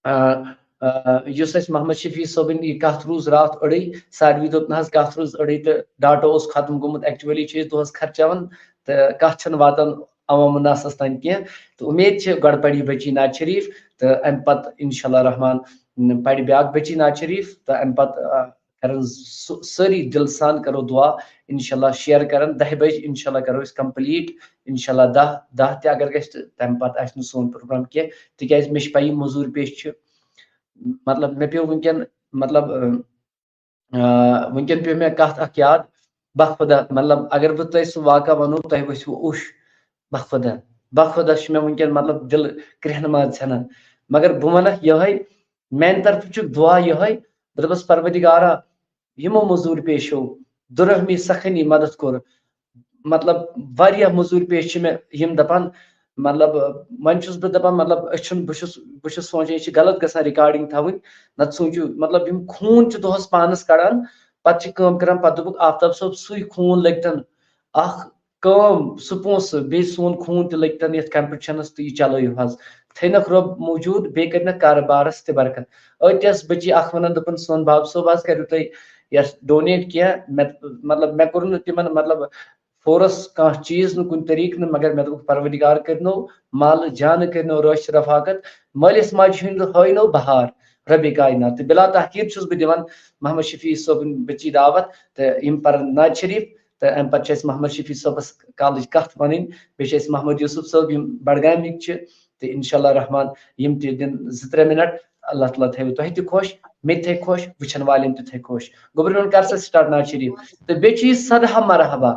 آ، آ، یُس اَسہِ محمد شفیع صٲبٕنۍ یہِ کَتھ روٗز راتھ أڑٕے، ساروی دوٚپ، "نہ حظ، کَتھ روٗز أڑٕے تہٕ ڈاٹا اوس ختم گوٚمُت، actually چھِ أسۍ دۄہَس خرچاوان تہٕ کَتھ چھَنہٕ واتان عوام الناسَس تام کینٛہہ۔" تہٕ اُمید چھِ گۄڈٕ پَرِ یہِ بَچی نعت شریٖف تہٕ اَمہِ پَتہٕ اِنشاء اللہ رحمان پَرِ بیٛاکھ بَچی نعت شریٖف تہٕ اَمہِ پَتہٕ، آ، کَرَن سُہ سٲری دِل سان کَرو دُعا، اِنشاء اللہ شِیَر کَرَن۔ دَہہِ بَجہِ اِنشاء اللہ کَرو أسۍ کمپلیٖٹ، اِنشاء اللہ دَہ، دَہ تہِ اگر گژھِ تہٕ تَمہِ پَتہٕ آسہِ نہٕ سون پروگرام کینٛہہ، تِکیٛازِ مےٚ چھِ پَیی مٔزوٗرۍ پیش چھِ، مطلب، مےٚ پیوٚو وٕنکٮ۪ن، مطلب، آ، وٕنکٮ۪ن پیوٚو مےٚ کَتھ اَکھ یاد، بخۄدا، مطلب، اگر بہٕ تۄہہِ سُہ واقعہ وَنو، تۄہہِ ؤسِو اوٚش، بخۄدا، بخۄدا چھُ مےٚ وٕنکٮ۪ن، مطلب، دِل کرٛٮ۪ہنہٕ ماز ژھٮ۪نان۔ مگر بہٕ وَنَکھ یِہوٚے، میٛانہِ طرفہٕ چھُ دُعا یِہوٚے، بہٕ دَپَس، پروردگارا، یِمو مٔزوٗرۍ پیشو دُرحمی سخنی مدد کوٚر، مطلب، واریاہ مٔزوٗرۍ پیش چھِ مےٚ یِم دَپان، مطلب، وۄنۍ چھُس بہٕ دَپان، مطلب، أسۍ چھِنہٕ، بہٕ چھُس، بہٕ چھُس سونٛچان، یہِ چھِ غلط گژھان recording تھاوٕنۍ، نَتہٕ سوٗنٛچِو، مطلب، یِم خوٗن چھِ دۄہَس پانَس کَڑان، پَتہٕ چھِ کٲم کَران، پَتہٕ دوٚپُکھ، "آفتاب صٲب، سُے خوٗن لٔگۍ تَن اَکھ کٲم، سُہ پونٛسہٕ، بیٚیہِ سون خوٗن تہِ لٔگۍ تَن یَتھ competitionس تہٕ یہِ چَلٲیِو حظ۔" تھٲینَکھ رۄب موٗجوٗد، بیٚیہِ کَرنَکھ کارٕبارَس تہِ برکت۔ أتۍ ٲس بٔچی اَکھ وَنان، دوٚپُن، "سون باب صٲب حظ کَریو تۄہہِ یَتھ donate کینٛہہ۔" مےٚ، مطلب، مےٚ کوٚر نہٕ تِمَن، مطلب، force کانٛہہ چیٖز نہٕ کُنہِ طریٖقہٕ نہٕ، مگر مےٚ دوٚپُکھ، پروردگار کٔرنو مال جان، کٔرنو رٲچھ رفاقت، مٲلِس ماجہِ ہُنٛد ہٲینو بہار ربِ کائنات۔ تہٕ بلا تحقیر چھُس بہٕ دِوان محمد شفیع صٲبٕنۍ بٔچی دعوت تہٕ یِم پَرَن نعت شریٖف۔ تہٕ اَمہِ پَتہٕ چھِ اَسہِ محمد شفیع صٲبَس کالٕچ کَتھ وَنٕنۍ، بیٚیہِ چھِ اَسہِ محمد یوسف صٲب، یِم بڈگامِکۍ چھِ، تہٕ انشاءاللہ رحمان یِم تہِ دِن زٕ ترٛےٚ مِنٹ۔ اللہ تعالیٰ تھٲیِو تۄہہِ تہِ خۄش، مےٚ تہِ تھٲے خۄش، وٕچھَن والٮ۪ن تہِ تھٲے خۄش۔ گوٚبرِوَن، کر سا start نعت شریٖف۔ تہٕ بیٚیہِ چھُ یہِ صدہا مرحبا،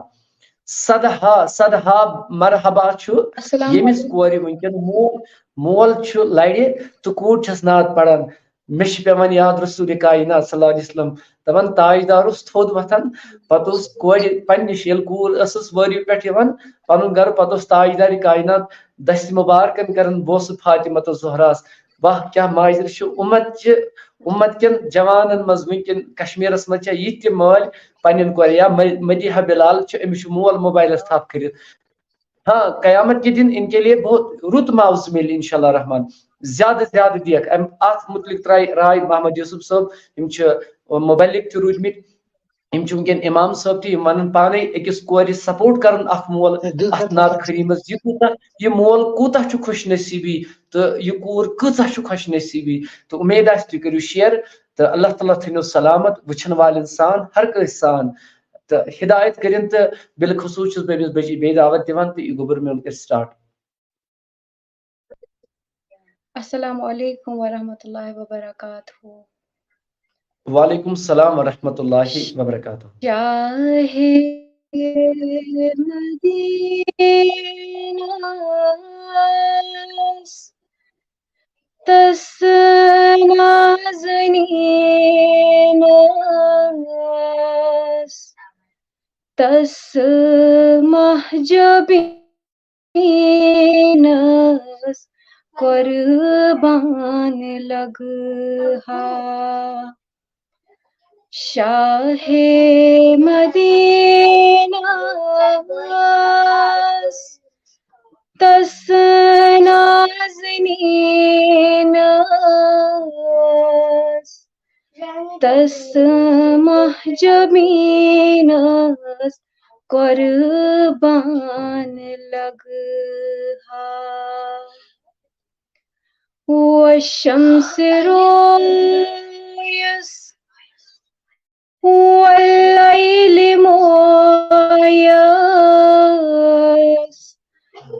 صدہا، صدہا مرحبا چھُ، السلام ییٚمِس علیکم۔ کورِ وٕنکٮ۪ن مول، مول چھُ لَرِ تہٕ کوٗر چھَس نعت پَران۔ مےٚ چھِ پٮ۪وان یاد رسول کائنات صلی اللہ علیہ وسلم، دَپان، تاجدار اوس تھوٚد وۄتھان، پَتہٕ اوس کورِ پنٛنِس، ییٚلہِ کوٗر ٲسٕس وٲرِو پٮ۪ٹھ یِوان پَنُن گَرٕ، پَتہٕ اوس تاجدارِ کائنات دَستہِ مُبارکَن کَران بوسہٕ فاطمہ تہٕ زہراہَس۔ واہ، کیٛاہ ماجر چھِ اُمت چہِ، اُمت کٮ۪ن جوانَن منٛز وٕنکٮ۪ن کشمیٖرَس منٛز چھےٚ یِتھ تہِ مٲلۍ پنٛنٮ۪ن کورِ، یا مہ-، مدیحہ بلال چھِ، أمِس چھُ مول موبایلَس تھَپھ کٔرِتھ۔ ہاں، قیامت کے دن ان کے لیے بہت رُت معاوضہٕ مِلہِ انشاءاللہ رحمان، زیادٕ زیادٕ دِیَکھ۔ اَمہِ اَتھ مُتعلِق ترٛایہِ راے محمد یوسف صٲب، یِم چھِ مُبلِغ تہِ روٗدۍمٕتۍ، یِم چھِ وٕنکٮ۪ن امام صٲب تہِ، یِم وَنَن پانَے أکِس کورِ support کَرُن اَکھ مول اَتھ نعت خٲنی منٛز، یہِ کوٗتاہ، یہِ مول کوٗتاہ چھُ خوش نصیٖبی تہٕ یہِ کوٗر کۭژاہ چھُ خوش نصیٖبی۔ تہٕ اُمید آسہِ تُہۍ کٔرِو share تہٕ اللہ تعالیٰ تھٲینو سلامت وٕچھَن والٮ۪ن سان، ہر کٲنٛسہِ سان۔ تہٕ ہدایت کٔرِن تہٕ بالخصوٗص چھُس بہٕ أمِس بٔچی بیٚیہِ دعوت دِوان تہٕ یہِ گوٚبُر میون کٔرِتھ start۔ السلام علیکم ورحمۃ اللہ وبرکاتہ۔ وعلیکم السلام ورحمۃ اللہ وبرکاتہ۔ شاہ مدینہ تس نازنینس، تس مہجبینس قربان لگہا۔ شاہ مدینس تس نازنینس تس مہجبینس قربان لگہا۔ و شمس رویس واللیل مویس،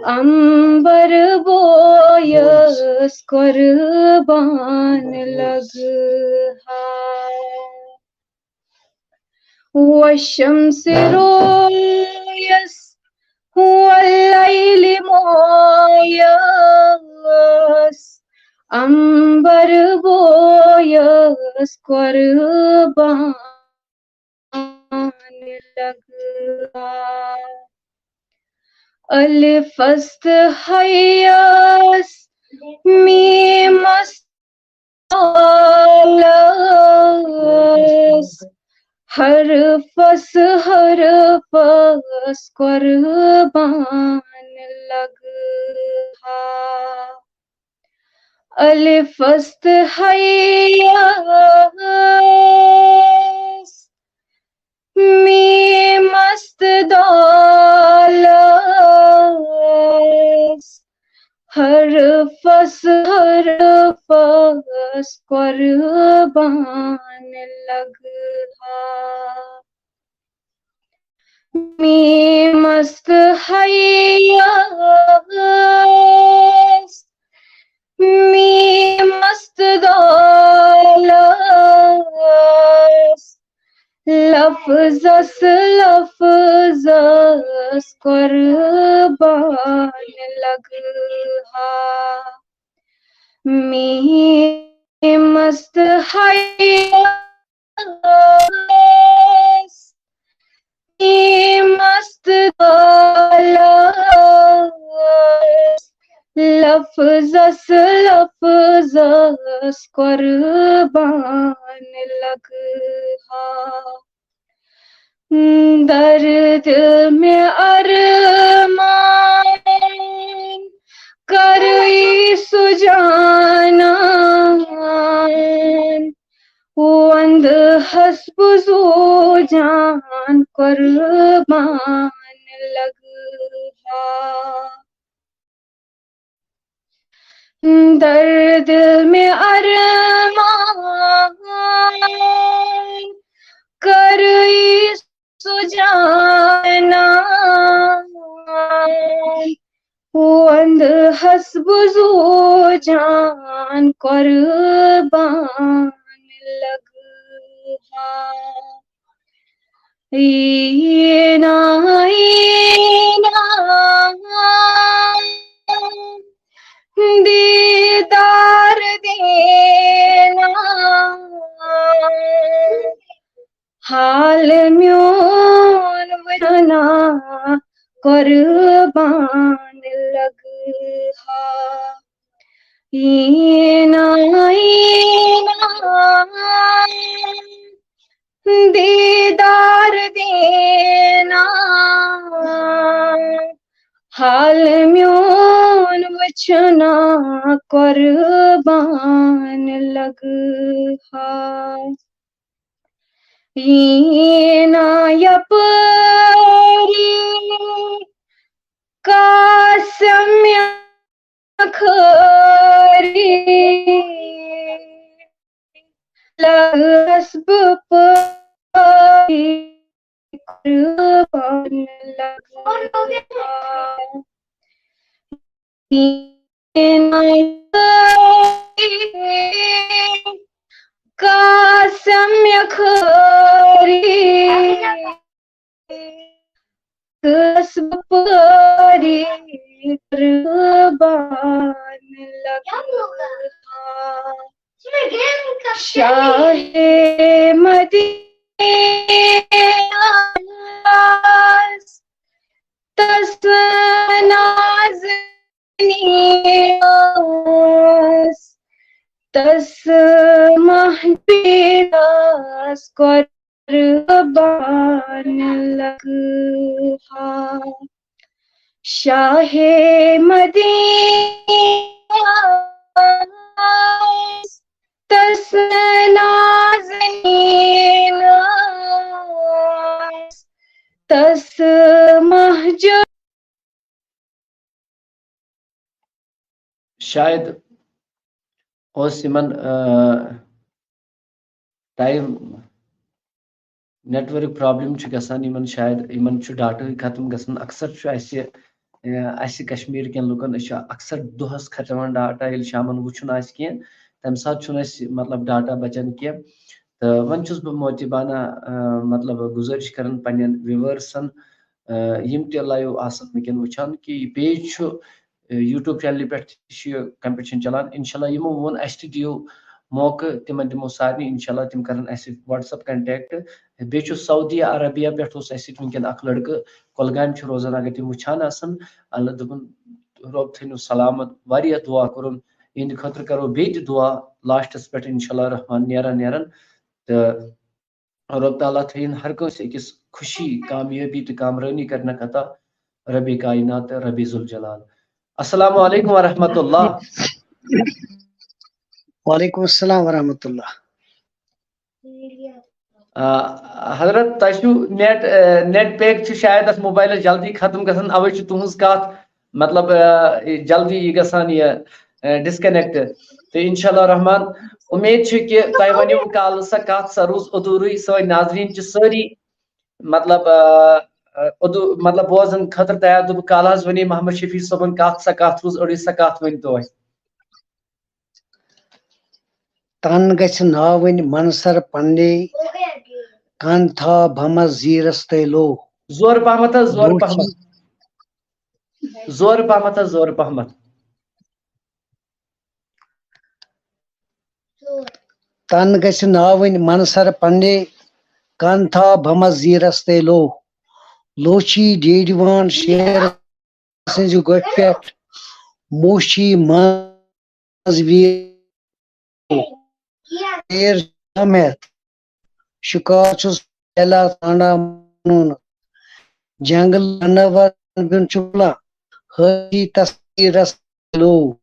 عنبر بویس قربان لگہا۔ و شمس رویس واللیل مویس، عنبر بویس قربان لگہا۔ الف است حیس میم است دالس، حرفس حرفس قربان لگہا۔ الف است حیس میم است دالس، حرفس حرفس قربان لگہا۔ میم است حیس میم است دالس، لفظس لفظس قربان لگہا۔ میم است حیس میم است دالس، لفظس لفظس قربان لگہا۔ در دل میں ارمان کر عیسی جانان، وند حسب زو جان قربان لگہا۔ در دل میں ارمان کر عیسی جانان، وند حسب زو جان قربان لگہا۔ اینا اینا دیدار دینا، حال میون وچھنا قربان لگہا۔ اینا اینا دیدار دینا، حال میون وچھنا قربان لگہا۔ اینا یپاری قاسم یکھاری، لگس بہٕ پٲری قربان لگہا۔ قاسم یکھاری، قاسم یکھاری قربان لگہا۔ شاہ مدینہ تس نازنینس، تس ماہ پیڑاس قربان لگہا۔ شاہ مدینہ تس نازنین تس مہجور۔ شاید اوس یِمن ٹایم نیٹورک پرابلم چھِ گژھان یِمن، شاید یِمن چھُ ڈاٹاہٕے ختم گژھان۔ اکثر چھُ اَسہِ اَسہِ کشمیٖر کٮ۪ن لُکن، أسۍ چھِ اکثر دۄہس ختم ڈاٹا، ییٚلہِ شامن وٕچھُن آسہِ کینٛہہ، تمہِ ساتہٕ چھُنہٕ اَسہِ مطلب ڈاٹا بچان کینٛہہ۔ تہٕ وۄنۍ چھُس بہٕ موتیبانہ مطلب گُزٲرِش کران پننٮ۪ن ویورسن، یِم تہِ لایو آسن وٕنکیٚن وٕچھان، کہِ یہِ پیج چھُ یوٗٹیوب چینلہِ پٮ۪ٹھ تہِ چھُ یہِ کمپٹیشن چلان۔ انشاءاللہ یِمو ووٚن اَسہِ تہِ دِیِو موقعہٕ، تِمن دِمو سارنٕے انشاءاللہ، تِم کرن اَسہِ سۭتۍ WhatsApp contact۔ بیٚیہِ چھُ سعودی عربیہ پٮ۪ٹھ اوس اَسہِ سۭتۍ وٕنکیٚن اکھ لڑکہٕ، کۄلگامہِ چھُ روزان، اگر تِم وٕچھان آسن، اللہ دوٚپُن رۄب تھٲینو سلامت، واریاہ دعا کوٚرُن، یِہنٛدِ خٲطرٕ کرو بیٚیہِ تہِ دعا لاسٹس پٮ۪ٹھ انشاءاللہ رحمان نیران نیران۔ تہٕ رۄب تعالیٰ تھٲیِن ہر کٲنٛسہِ أکِس خوشی، کامیٲبی تہٕ کامرٲنی کرنہٕ خٲطرٕ ربِ کائنات تہٕ ربِ ذوالجلال۔ السلام علیکم ورحمۃ اللہ۔ وعلیکم السلام ورحمۃ اللہ۔ آ، حضرت، تۄہہِ چھُو نیٹ، آ، نیٹ پیک چھُ شاید اتھ موبایلس جلدی ختم گژھان، اوے چھُ تُہنٛز کتھ مطلب، آ، جلدی یہِ گژھان یہِ، آ، ڈسکنیکٹ۔ تہٕ انشاءاللہ رحمان، امید چھِ کہِ تۄہہِ ؤنِو کالہٕ سۄ کتھ، سۄ روٗز ادھورٕے۔ سٲنۍ ناظریٖن چھِ سٲری مطلب، آ، آ، ادھو-، مطلب بوزن خٲطرٕ تیار۔ دوٚپُکھ کالہٕ حظ وَنے محمد شفیع صٲبن کتھ، سۄ کتھ روٗز أڑٕے، سۄ کتھ ؤنۍ تو اَسہِ۔ تن گژھِ ناوٕنۍ منصر پنڈے، کن تھا بھمس زیرس تہٕ لو۔ زور پہمتھ حظ، زور پہمتھ۔ زور پہمتھ حظ، زور پہمتھ۔ تن گژھِ ناوٕنۍ منصر پنڈے، کن تھا بھمس زیرس تہٕ لو۔ لوچی ڈیڈوان شیر سٕنزِ گۄپھِ پٮ۪ٹھ، موشی منز ویر۔ شیر چھُ ہٮ۪تھ، شِکار چھُ سہلا ژھانڈان مانُن۔ جنگل جانور بیُن چھُ بُلان، حٲجی تصویرس لو۔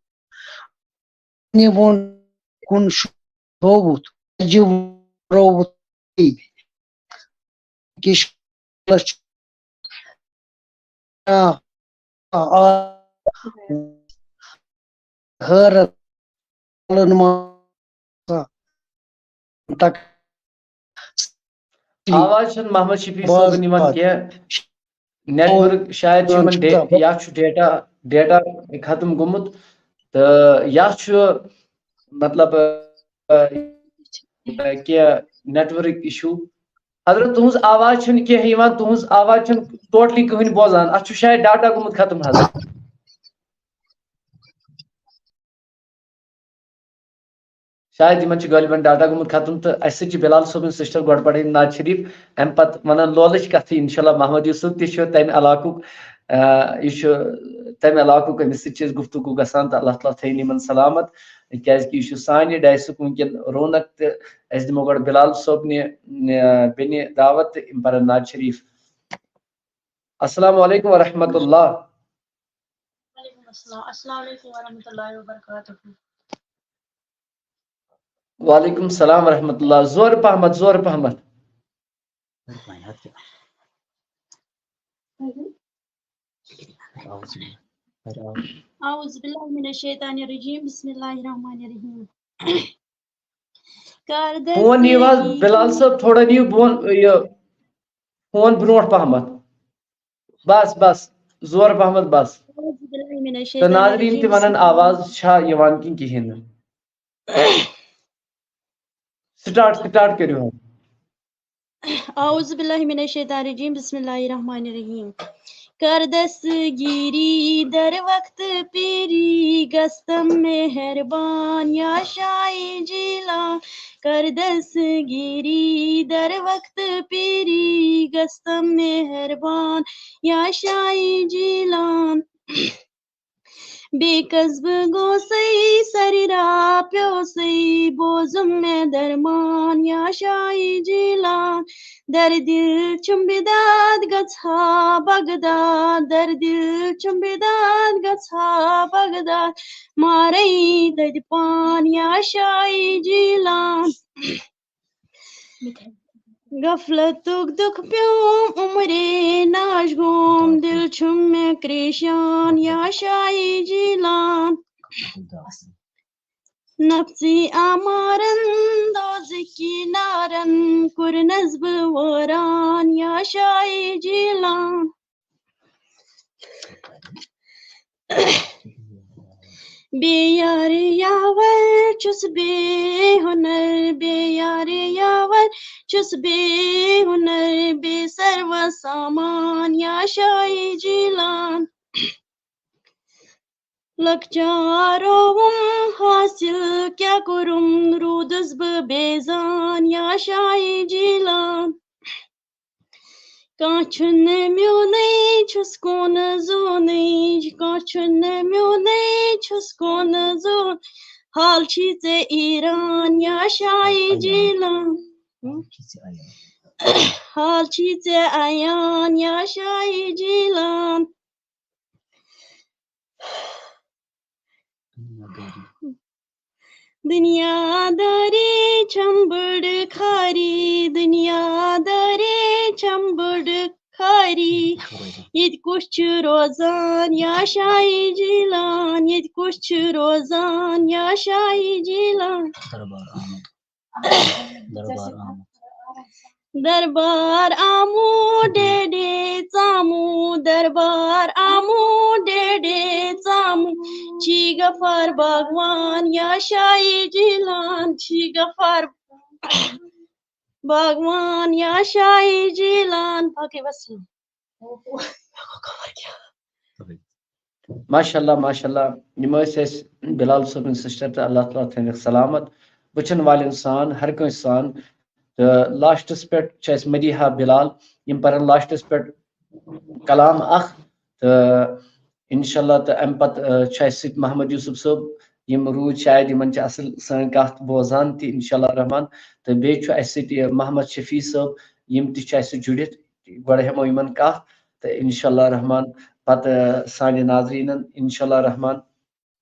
نِوُن کُن شووُت، اجہِ رووُت۔ کِش آ، آ، آ، حٲرت ما-، تک-، آواز چھنہٕ محمد شفیع صٲبن یِوان کینٛہہ۔ نیٹ ورک شاید چھُ یِمن ڈے-، یا چھُ ڈیٹا، ڈیٹا ختم گوٚمُت تہٕ یا چھُ مطلب، آ، کینٛہہ نیٹ ورک issue۔ حضرت، تُہنٛز آواز چھنہٕ کینٛہہ یِوان، تُہنٛز آواز چھنہٕ totally کٕہٕنۍ بوزان۔ اتھ چھُ شاید ڈاٹا گوٚمُت ختم حضرت۔ شاید یِمن چھُ غٲلبن ڈاٹا گوٚمُت ختم، تہٕ اسہِ سۭتۍ چھِ بلال صٲبٕنۍ سسٹر گۄڈٕ پرٕنۍ نعت شریف، امہِ پتہٕ ونان لولٕچ کتھٕ۔ انشاءاللہ محمد یوسف تہِ چھُ تمہِ علاقُک، آ، یہِ چھُ تمہِ علاقُک، أمِس سۭتۍ چھِ أسۍ گفتگو گژھان، تہٕ اللہ تعالیٰ تھٲیِن یِمن سلامت، کیازِ کہِ یہِ چھُ سانہِ ڈایسُک وٕنکیٚن رونق۔ تہٕ أسۍ دِمو گۄڈٕ بلال صٲبنہِ، آ، بیٚنہِ دعوت تہٕ یِم پرن نعت شریف۔ السلام علیکم ورحمۃ اللہ۔ وعلیکم السلام۔ السلام علیکم ورحمۃ اللہ وبرکاتہ۔ وعلیکم السلام ورحمۃ اللہ۔ زور پہمت، زور پہمت۔ اعوذ باللہ من الشیطان الرجیم۔ بسم اللہ الرحمن الرحیم۔ فون نِیِو حظ، بلال صٲب، تھوڑا نِیِو بۄن، یہِ فون برونٛٹھ پہمتھ۔ بس، بس، زور پہمتھ، بس۔ تہٕ ناظریٖن تہِ ونن آواز چھا یِوان کِنہٕ کِہیٖنۍ نہٕ۔ سٹارٹ، سٹارٹ کٔرِو حظ۔ اعوذ باللہ من الشیطان الرجیم، بسم اللہ الرحمن الرحیم۔ کر دستگیری در وقت پیری گستم مہربان یا شاہ جیلان، کر دستگیری در وقت پیری گستم مہربان یا شاہ جیلان۔ بیٚیہِ کَس بہٕ گوسَے سَرِ را پیوسَے، بوزُم مےٚ درمان یا شاہی جیٖلان۔ دَردِل چھُم بِداد گژھا بغداد، دَردِل چھُم بِداد گژھا بغداد، مارَے دَدِ پان یا شاہی جیٖلان۔ غفلتُک دُکھ پیوم عمرے ناش گوم، دِل چھُم مےٚ کریشان یا شاہی جیٖلان۔ نفسی آمارن دوزکی نارن، کوٚرنس بہٕ وٲران یا شاہی جیٖلان۔ بے یار یاور چھُس بے ہُنر، بے یار یاور چھُس بے ہُنر، بے سرو سامان یا شاہی جیٖلان۔ لۄکچارووُم حاصل کیٛاہ کوٚرُم، روٗدُس بہٕ بے زان یا شاہی جیٖلان۔ کانٛہہ چھُنہٕ میونُے، چھُس کونہٕ زونٕے، کانٛہہ چھُنہٕ میونُے، چھُس کونہٕ زون۔ حال چھی ژےٚ ایران یا شاہی جیٖلان۔ حال چھی ژےٚ عیان یا شاہی جیٖلان۔ دُنیا دٲری چھم بٔڑ خٲری، دُنیا دٲری چھم بٔڑ خٲری۔ ییٚتہِ کُس چھُ روزان یا شاہی جیٖلان، ییٚتہِ کُس چھُ روزان یا شاہی جیٖلان۔ دربار آمُت۔ دربار آمُت۔ دربار آمُت ڈے ڈے ژامُت، دربار آمُت ڈے ڈے ژامُت۔ چھی غفار باغوان یا شاہی جیٖلان، چھی غفار باغوان یا شاہی جیٖلان۔ باقٕے وسلام۔ ماشاء اللہ، ماشاء اللہ۔ یِم ٲسۍ اَسہِ بِلال صٲبٕنۍ سِسٹر، تہٕ اللہ تعالیٰ تھٲینَکھ سلامت۔ وٕچھَن والٮ۪ن سان، ہر کٲنٛسہِ سان۔ تہٕ لاسٹَس پٮ۪ٹھ چھِ اَسہِ مدیحہ بِلال، یِم پَرَن لاسٹَس پٮ۪ٹھ کلام اَکھ۔ تہٕ اِنشاء اللہ، تہٕ اَمہِ پَتہٕ، آ، چھُ اَسہِ سۭتۍ محمد یوسف صٲب، یِم روٗدۍ شاید، یِمَن چھِ اَصٕل سٲنۍ کَتھ بوزان تہِ، اِنشاء اللہ الرحمن۔ تہٕ بیٚیہِ چھُ اَسہِ سۭتۍ یہِ محمد شفیع صٲب، یِم تہِ چھِ اَسہِ سۭتۍ جُڑِتھ۔ گۄڈٕ ہٮ۪مو یِمَن کَتھ، تہٕ اِنشاء اللہ الرحمن پَتہٕ سانہِ ناظریٖنَن، اِنشاء اللہ الرحمن۔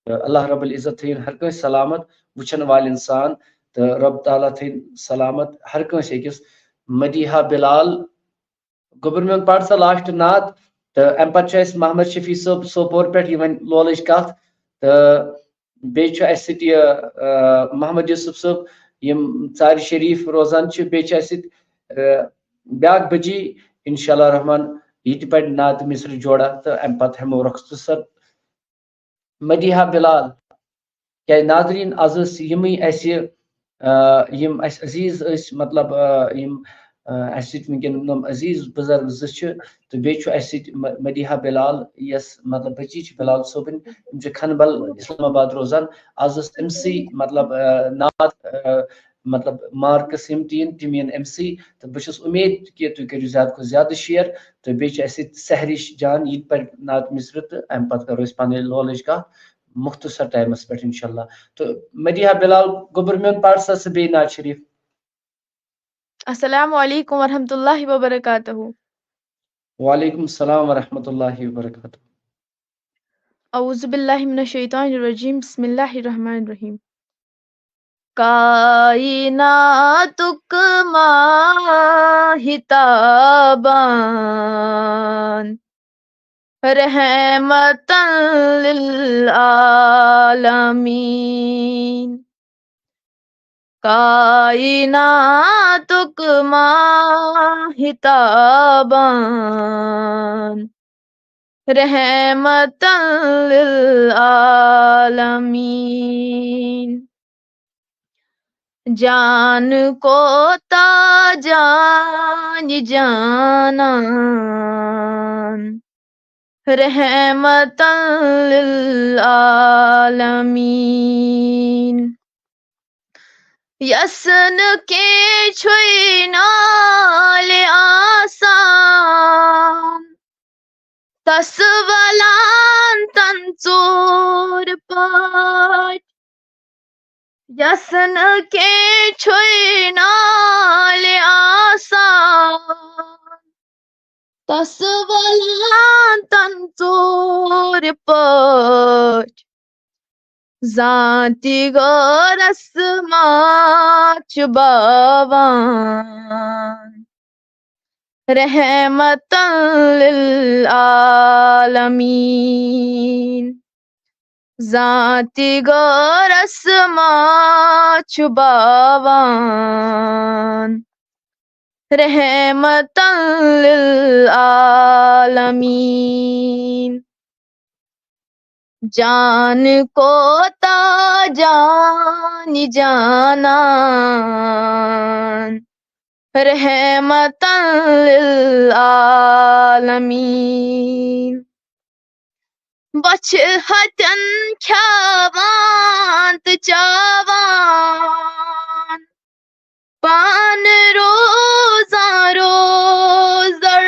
تہٕ اللہ رب العزت تھٲیِن ہر کٲنٛسہِ سلامت، وٕچھَن والٮ۪ن سان، تہٕ رب تعالیٰ تھٲیِن سلامت ہر کٲنٛسہِ أکِس۔ مدیحہ بِلال، گوٚبُر میون، پَر سا لاسٹ نعت، تہٕ اَمہِ پَتہٕ چھُ اَسہِ محمد شفیع صٲب سوپور پٮ۪ٹھ، یہِ وَنہِ لولٕچ کَتھ، تہٕ بیٚیہِ چھُ اَسہِ سۭتۍ یہِ، آ، محمد یوسف صٲب، یِم ژارِ شریٖف روزان چھِ، بیٚیہِ چھِ اَسہِ سۭتۍ، آ، بیٛاکھ بٔچی، اِنشاء اللہ الرحمن، یہِ تہِ پَرِ نعت مصرِ جوڑا، تہٕ اَمہِ پَتہٕ ہٮ۪مو رۄخصت سَر۔ مدیحہ بِلال۔ کیٛازِ ناظریٖن، آز ٲسۍ یِمٕے اَسہِ، آ، یِم اَسہِ عزیٖز ٲسۍ، مطلب، آ، یِم، آ، اَسہِ سۭتۍ وٕنکیٚن یِم عزیٖز بُزرگ زٕ چھِ، تہٕ بیٚیہِ چھُ اَسہِ سۭتۍ م-، مدیحہ بِلال، یۄس، مطلب، بٔچی چھِ بِلال صٲبٕنۍ، تِم چھِ کھنبل، اسلام آباد روزان۔ آز ٲس أمۍ سٕے، مطلب، آ، نعت، آ، مطلب، مارکس یِم تہِ یِن، تِم یِن أمۍ سٕے۔ تہٕ بہٕ چھُس اُمید کہِ تُہۍ کٔرِو زیادٕ کھۄتہٕ زیادٕ شِیر۔ تہٕ بیٚیہِ چھِ اَسہِ ییٚتہِ سحرِش جان، یہِ تہِ پَرِ نعت مصرِ، تہٕ اَمہِ پَتہٕ کَرو أسۍ پَنٕنۍ لولٕچ کَتھ مختصر ٹایمَس پٮ۪ٹھ، اِنشاء اللہ۔ تہٕ مدیحہ بِلال، گوٚبُر میون، پَر سا ژٕ بیٚیہِ نعت شریٖف۔ السلام علیکم ورحمۃ اللہ وبرکاتہ۔ وعلیکم السلام ورحمۃ اللہ وبرکاتہ۔ اعوذ باللہ من الشیطان الرجیم، بسم اللہ الرحمن الرحیم۔ کائناتُک ماہتابان، رحمتاً للعالمین۔ کائناتُک ماہتابان، رحمتاً للعالمین۔ جان کوتاہ جان جانان، رحمتاً للعالمین۔ یَس نہٕ کینٛہہ چھُے نالہِ آسان، تس ولان تن ژور پاٹھۍ، یس نہٕ کینٛہہ چھُے نالہِ آسان۔ تس ولان تن ژور پاٹھۍ، زانتی غورس ما چھُ باوان۔ رحمتن للعالمین۔ زانتی غورس ما چھُ باوان۔ رحمتن للعالمین۔ جان کوتاہ جان جانان۔ رحمتن للعالمین۔ بۄچھِ ہتٮ۪ن کھیاوان تہٕ چاوان، پانہٕ روزان روزدر۔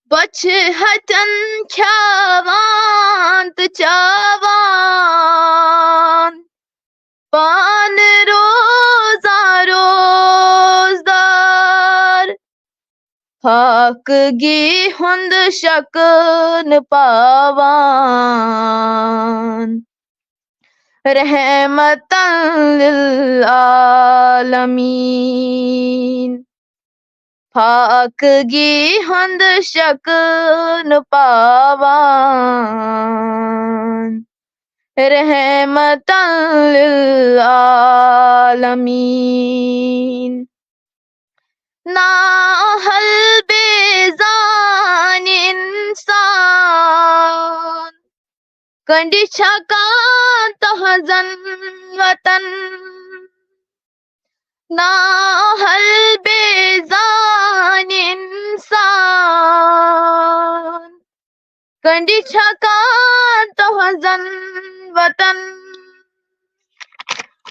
بۄچھِ ہتٮ۪ن کھیاوان تہٕ چاوان، پانہٕ روزان روزدر۔ فاقگی ہُنٛد شک نہٕ پاوان۔ رحمتن للعالمین۔ فاقگی ہُنٛد شک نہٕ پاوان۔ رحمتن للعالمین۔ نااہل بے زان انسان، کنڈِ چھکان تہنزن وطن۔ نااہل بے زان انسان، کنڈِ چھکان تہنزن وطن۔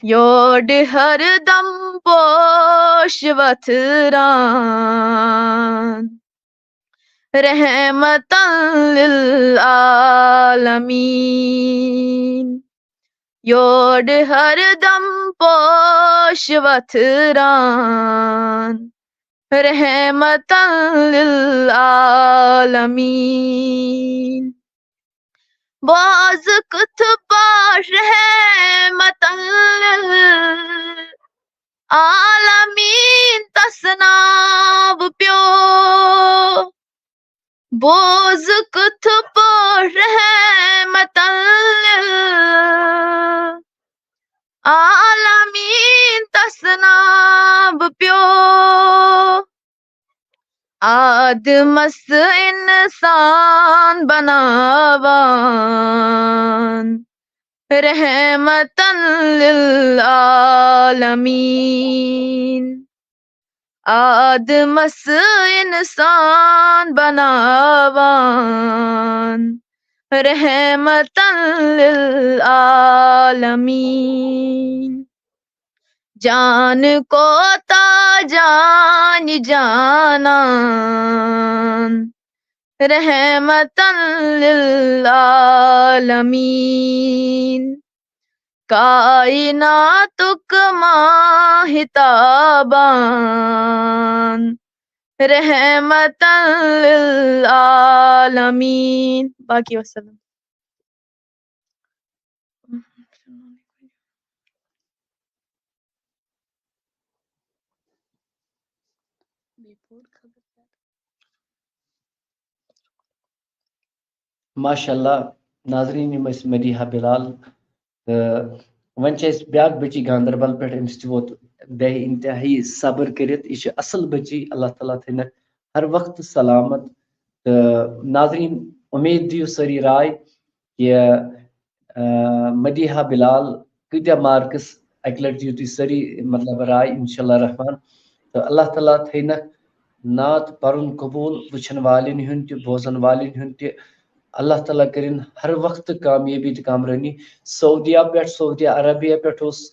یورٕ ہر دم پوش وتھران۔ رحمتن للعالمین۔ یورٕ ہر دم پوش وتھران۔ رحمتن للعالمین۔ بوز کتھ پٲٹھۍ رحمتن للعالمین تس ناو پیو۔ بوز کتھ پٲٹھۍ رحمتن للعالمین تس ناو پیو۔ آدمس انسان بناوان۔ رحمتن للعالمین۔ آدمس انسان بناوان۔ رحمتن للعالمین۔ جان کوتاہ جان جانان۔ رحمتن للعالمین۔ کائناتک ماہتابان۔ رحمتن للعالمین۔ باقی وسلم۔ ماشاء اللہ۔ ناظرین، یِم ٲسۍ مدیحہ بلال۔ تہٕ وۄنۍ چھِ اَسہِ بیٛاکھ بٔچی گاندربل پٮ۪ٹھ، أمِس تہِ ووت بے انتہٲیی صبر کٔرِتھ۔ یہِ چھِ اَصٕل بٔچی، اللہ تعالیٰ تھٲینَکھ ہر وقتہٕ سلامت۔ تہٕ ناظرین، اُمید دِیِو سٲری راے کہِ، آ، مدیحہ بلال کۭتیٛاہ marks، اَکہِ لَٹہِ دِیِو تُہۍ سٲری، مطلب، راے، انشاءاللہ الرحمن۔ تہٕ اللہ تعالیٰ تھٲینَکھ نعت پَرُن قبوٗل، وٕچھَن والٮ۪ن ہُنٛد تہِ، بوزَن والٮ۪ن ہُنٛد تہِ۔ اللہ تعالیٰ کٔرِن ہر وقتہٕ کامیٲبی تہٕ کامرٲنی۔ سعودیہ پٮ۪ٹھ، سعودیہ عربیہ پٮ۪ٹھ اوس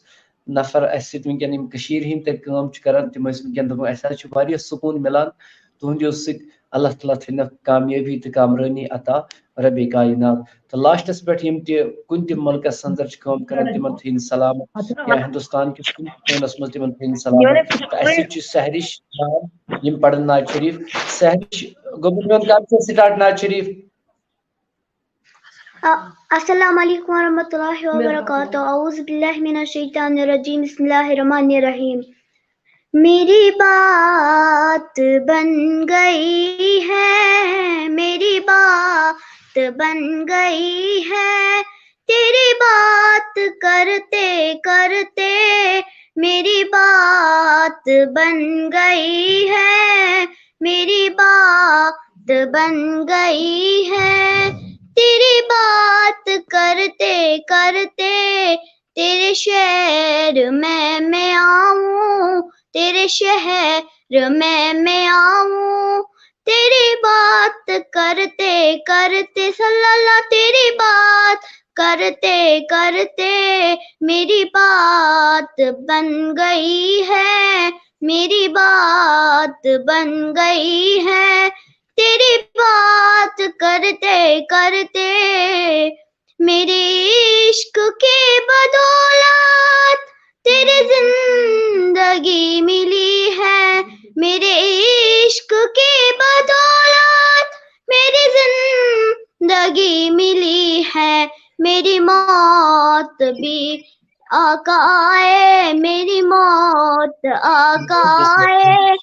نفر اَسہِ سۭتۍ وٕنکٮ۪ن، یِم کٔشیٖرِ ہِنٛدۍ تَتہِ کٲم چھِ کَران، تِم ٲسۍ وٕنکٮ۪ن دَپان، اَسہِ حظ چھُ واریاہ سکوٗن مِلان تُہٕنٛدیو سۭتۍ۔ اللہ تعالیٰ تھٲینَکھ کامیٲبی تہٕ کامرٲنی عطا، ربِ کائنات۔ تہٕ لاسٹَس پٮ۪ٹھ یِم تہِ کُنہِ تہِ مُلکَس اَندَر چھِ کٲم کَران، تِمَن تھٲیِن سلامت، یا ہِندُستان کِس کُنہِ تہِ کوٗنَس منٛز تِمَن تھٲیِن سلامت۔ تہٕ اَسہِ سۭتۍ چھِ سحرِش جان، یِم پَرَن نعت شریٖف۔ سحرِش، گوٚبُر میون، کَر چھُ start نعت شریٖف؟ السلام علیکم ورحمۃ اللہ وبرکاتہ۔ اعوذ باللہ من الشیطان الرجیم۔ بسم اللہ الرحمن الرحیم۔ میری بات بن گئی ہے، میری بات بن گئی ہے، تیری بات کرتے کرتے میری بات بن گئی ہے، میری بات بن گئی ہے، تیری بات کرتے کرتے تیرے شہر میں میں آؤں، تیرے شہر میں میں آؤں، تیری بات کرتے کرتے، صلی اللہ، تیری بات کرتے کرتے میری بات بن گئی ہے، میری بات بن گئی ہے، تیری بات کرتے کرتے میرے عشق کے بدولت تیرے زندگی ملی ہے، میرے عشق کے بدولت میری زندگی ملی ہے، میری موت بھی آقا آئے، میری موت آقا آئے،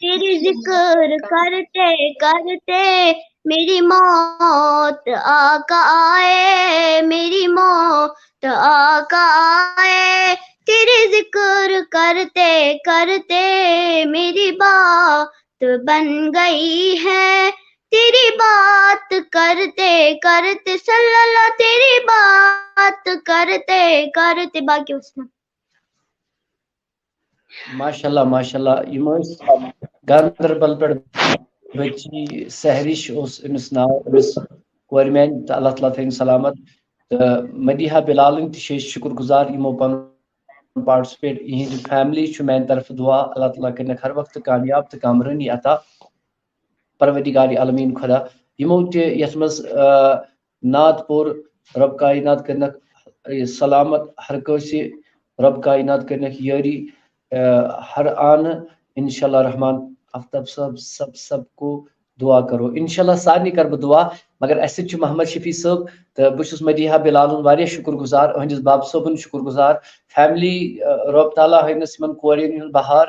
تیری ذکر کرتے کرتے میری موت آقا آئے، میری موت آقا آئے، تیری ذکر کرتے کرتے میری بات بن گئی ہے، تیری بات کرتے کرتے، صلی اللہ، تیری بات کرتے کرتے، باقی اس میں۔ ماشاء اللہ، ماشاء اللہ۔ یِم ٲسۍ گاندربل پٮ۪ٹھ بچی، سحرِش اوس أمِس ناو، أمِس کورِ میانہِ، تہٕ اللہ تعالیٰ تھٲیِن سلامت۔ تہٕ مدیحہ بلالٕنۍ تہِ چھِ أسۍ شُکر گُزار، یِمو پنُن participate، یِہِنٛزِ family چھُ میانہِ طرفہٕ دُعا، اللہ تعالیٰ کٔرِنَکھ ہر وقتہٕ کامیاب تہٕ کامرٲنی عطا۔ پروردگار عالمین خدا، یِمو تہِ یَتھ منٛز، آ، نعت پوٚر، رب کائنات کٔرِنَکھ، آ، سلامت ہر کٲنٛسہِ، رب کائنات کٔرِنَکھ یٲری، آ، ہر آنہٕ، انشاءاللہ الرحمن۔ آفتاب صٲب، سب، سب کو دعا کرو۔ انشاءاللہ سارنٕے کرٕ بہٕ دعا، مگر اَسہِ سۭتۍ چھُ محمد شفیع صٲب تہٕ بہٕ چھُس مدیحہ بلالُن واریاہ شُکر گُزار، أہٕنٛدِس باب صٲبُن شُکر گُزار۔ Family، آ، رب تعالیٰ ہٲینَس یِمَن کورٮ۪ن ہُنٛد بہار،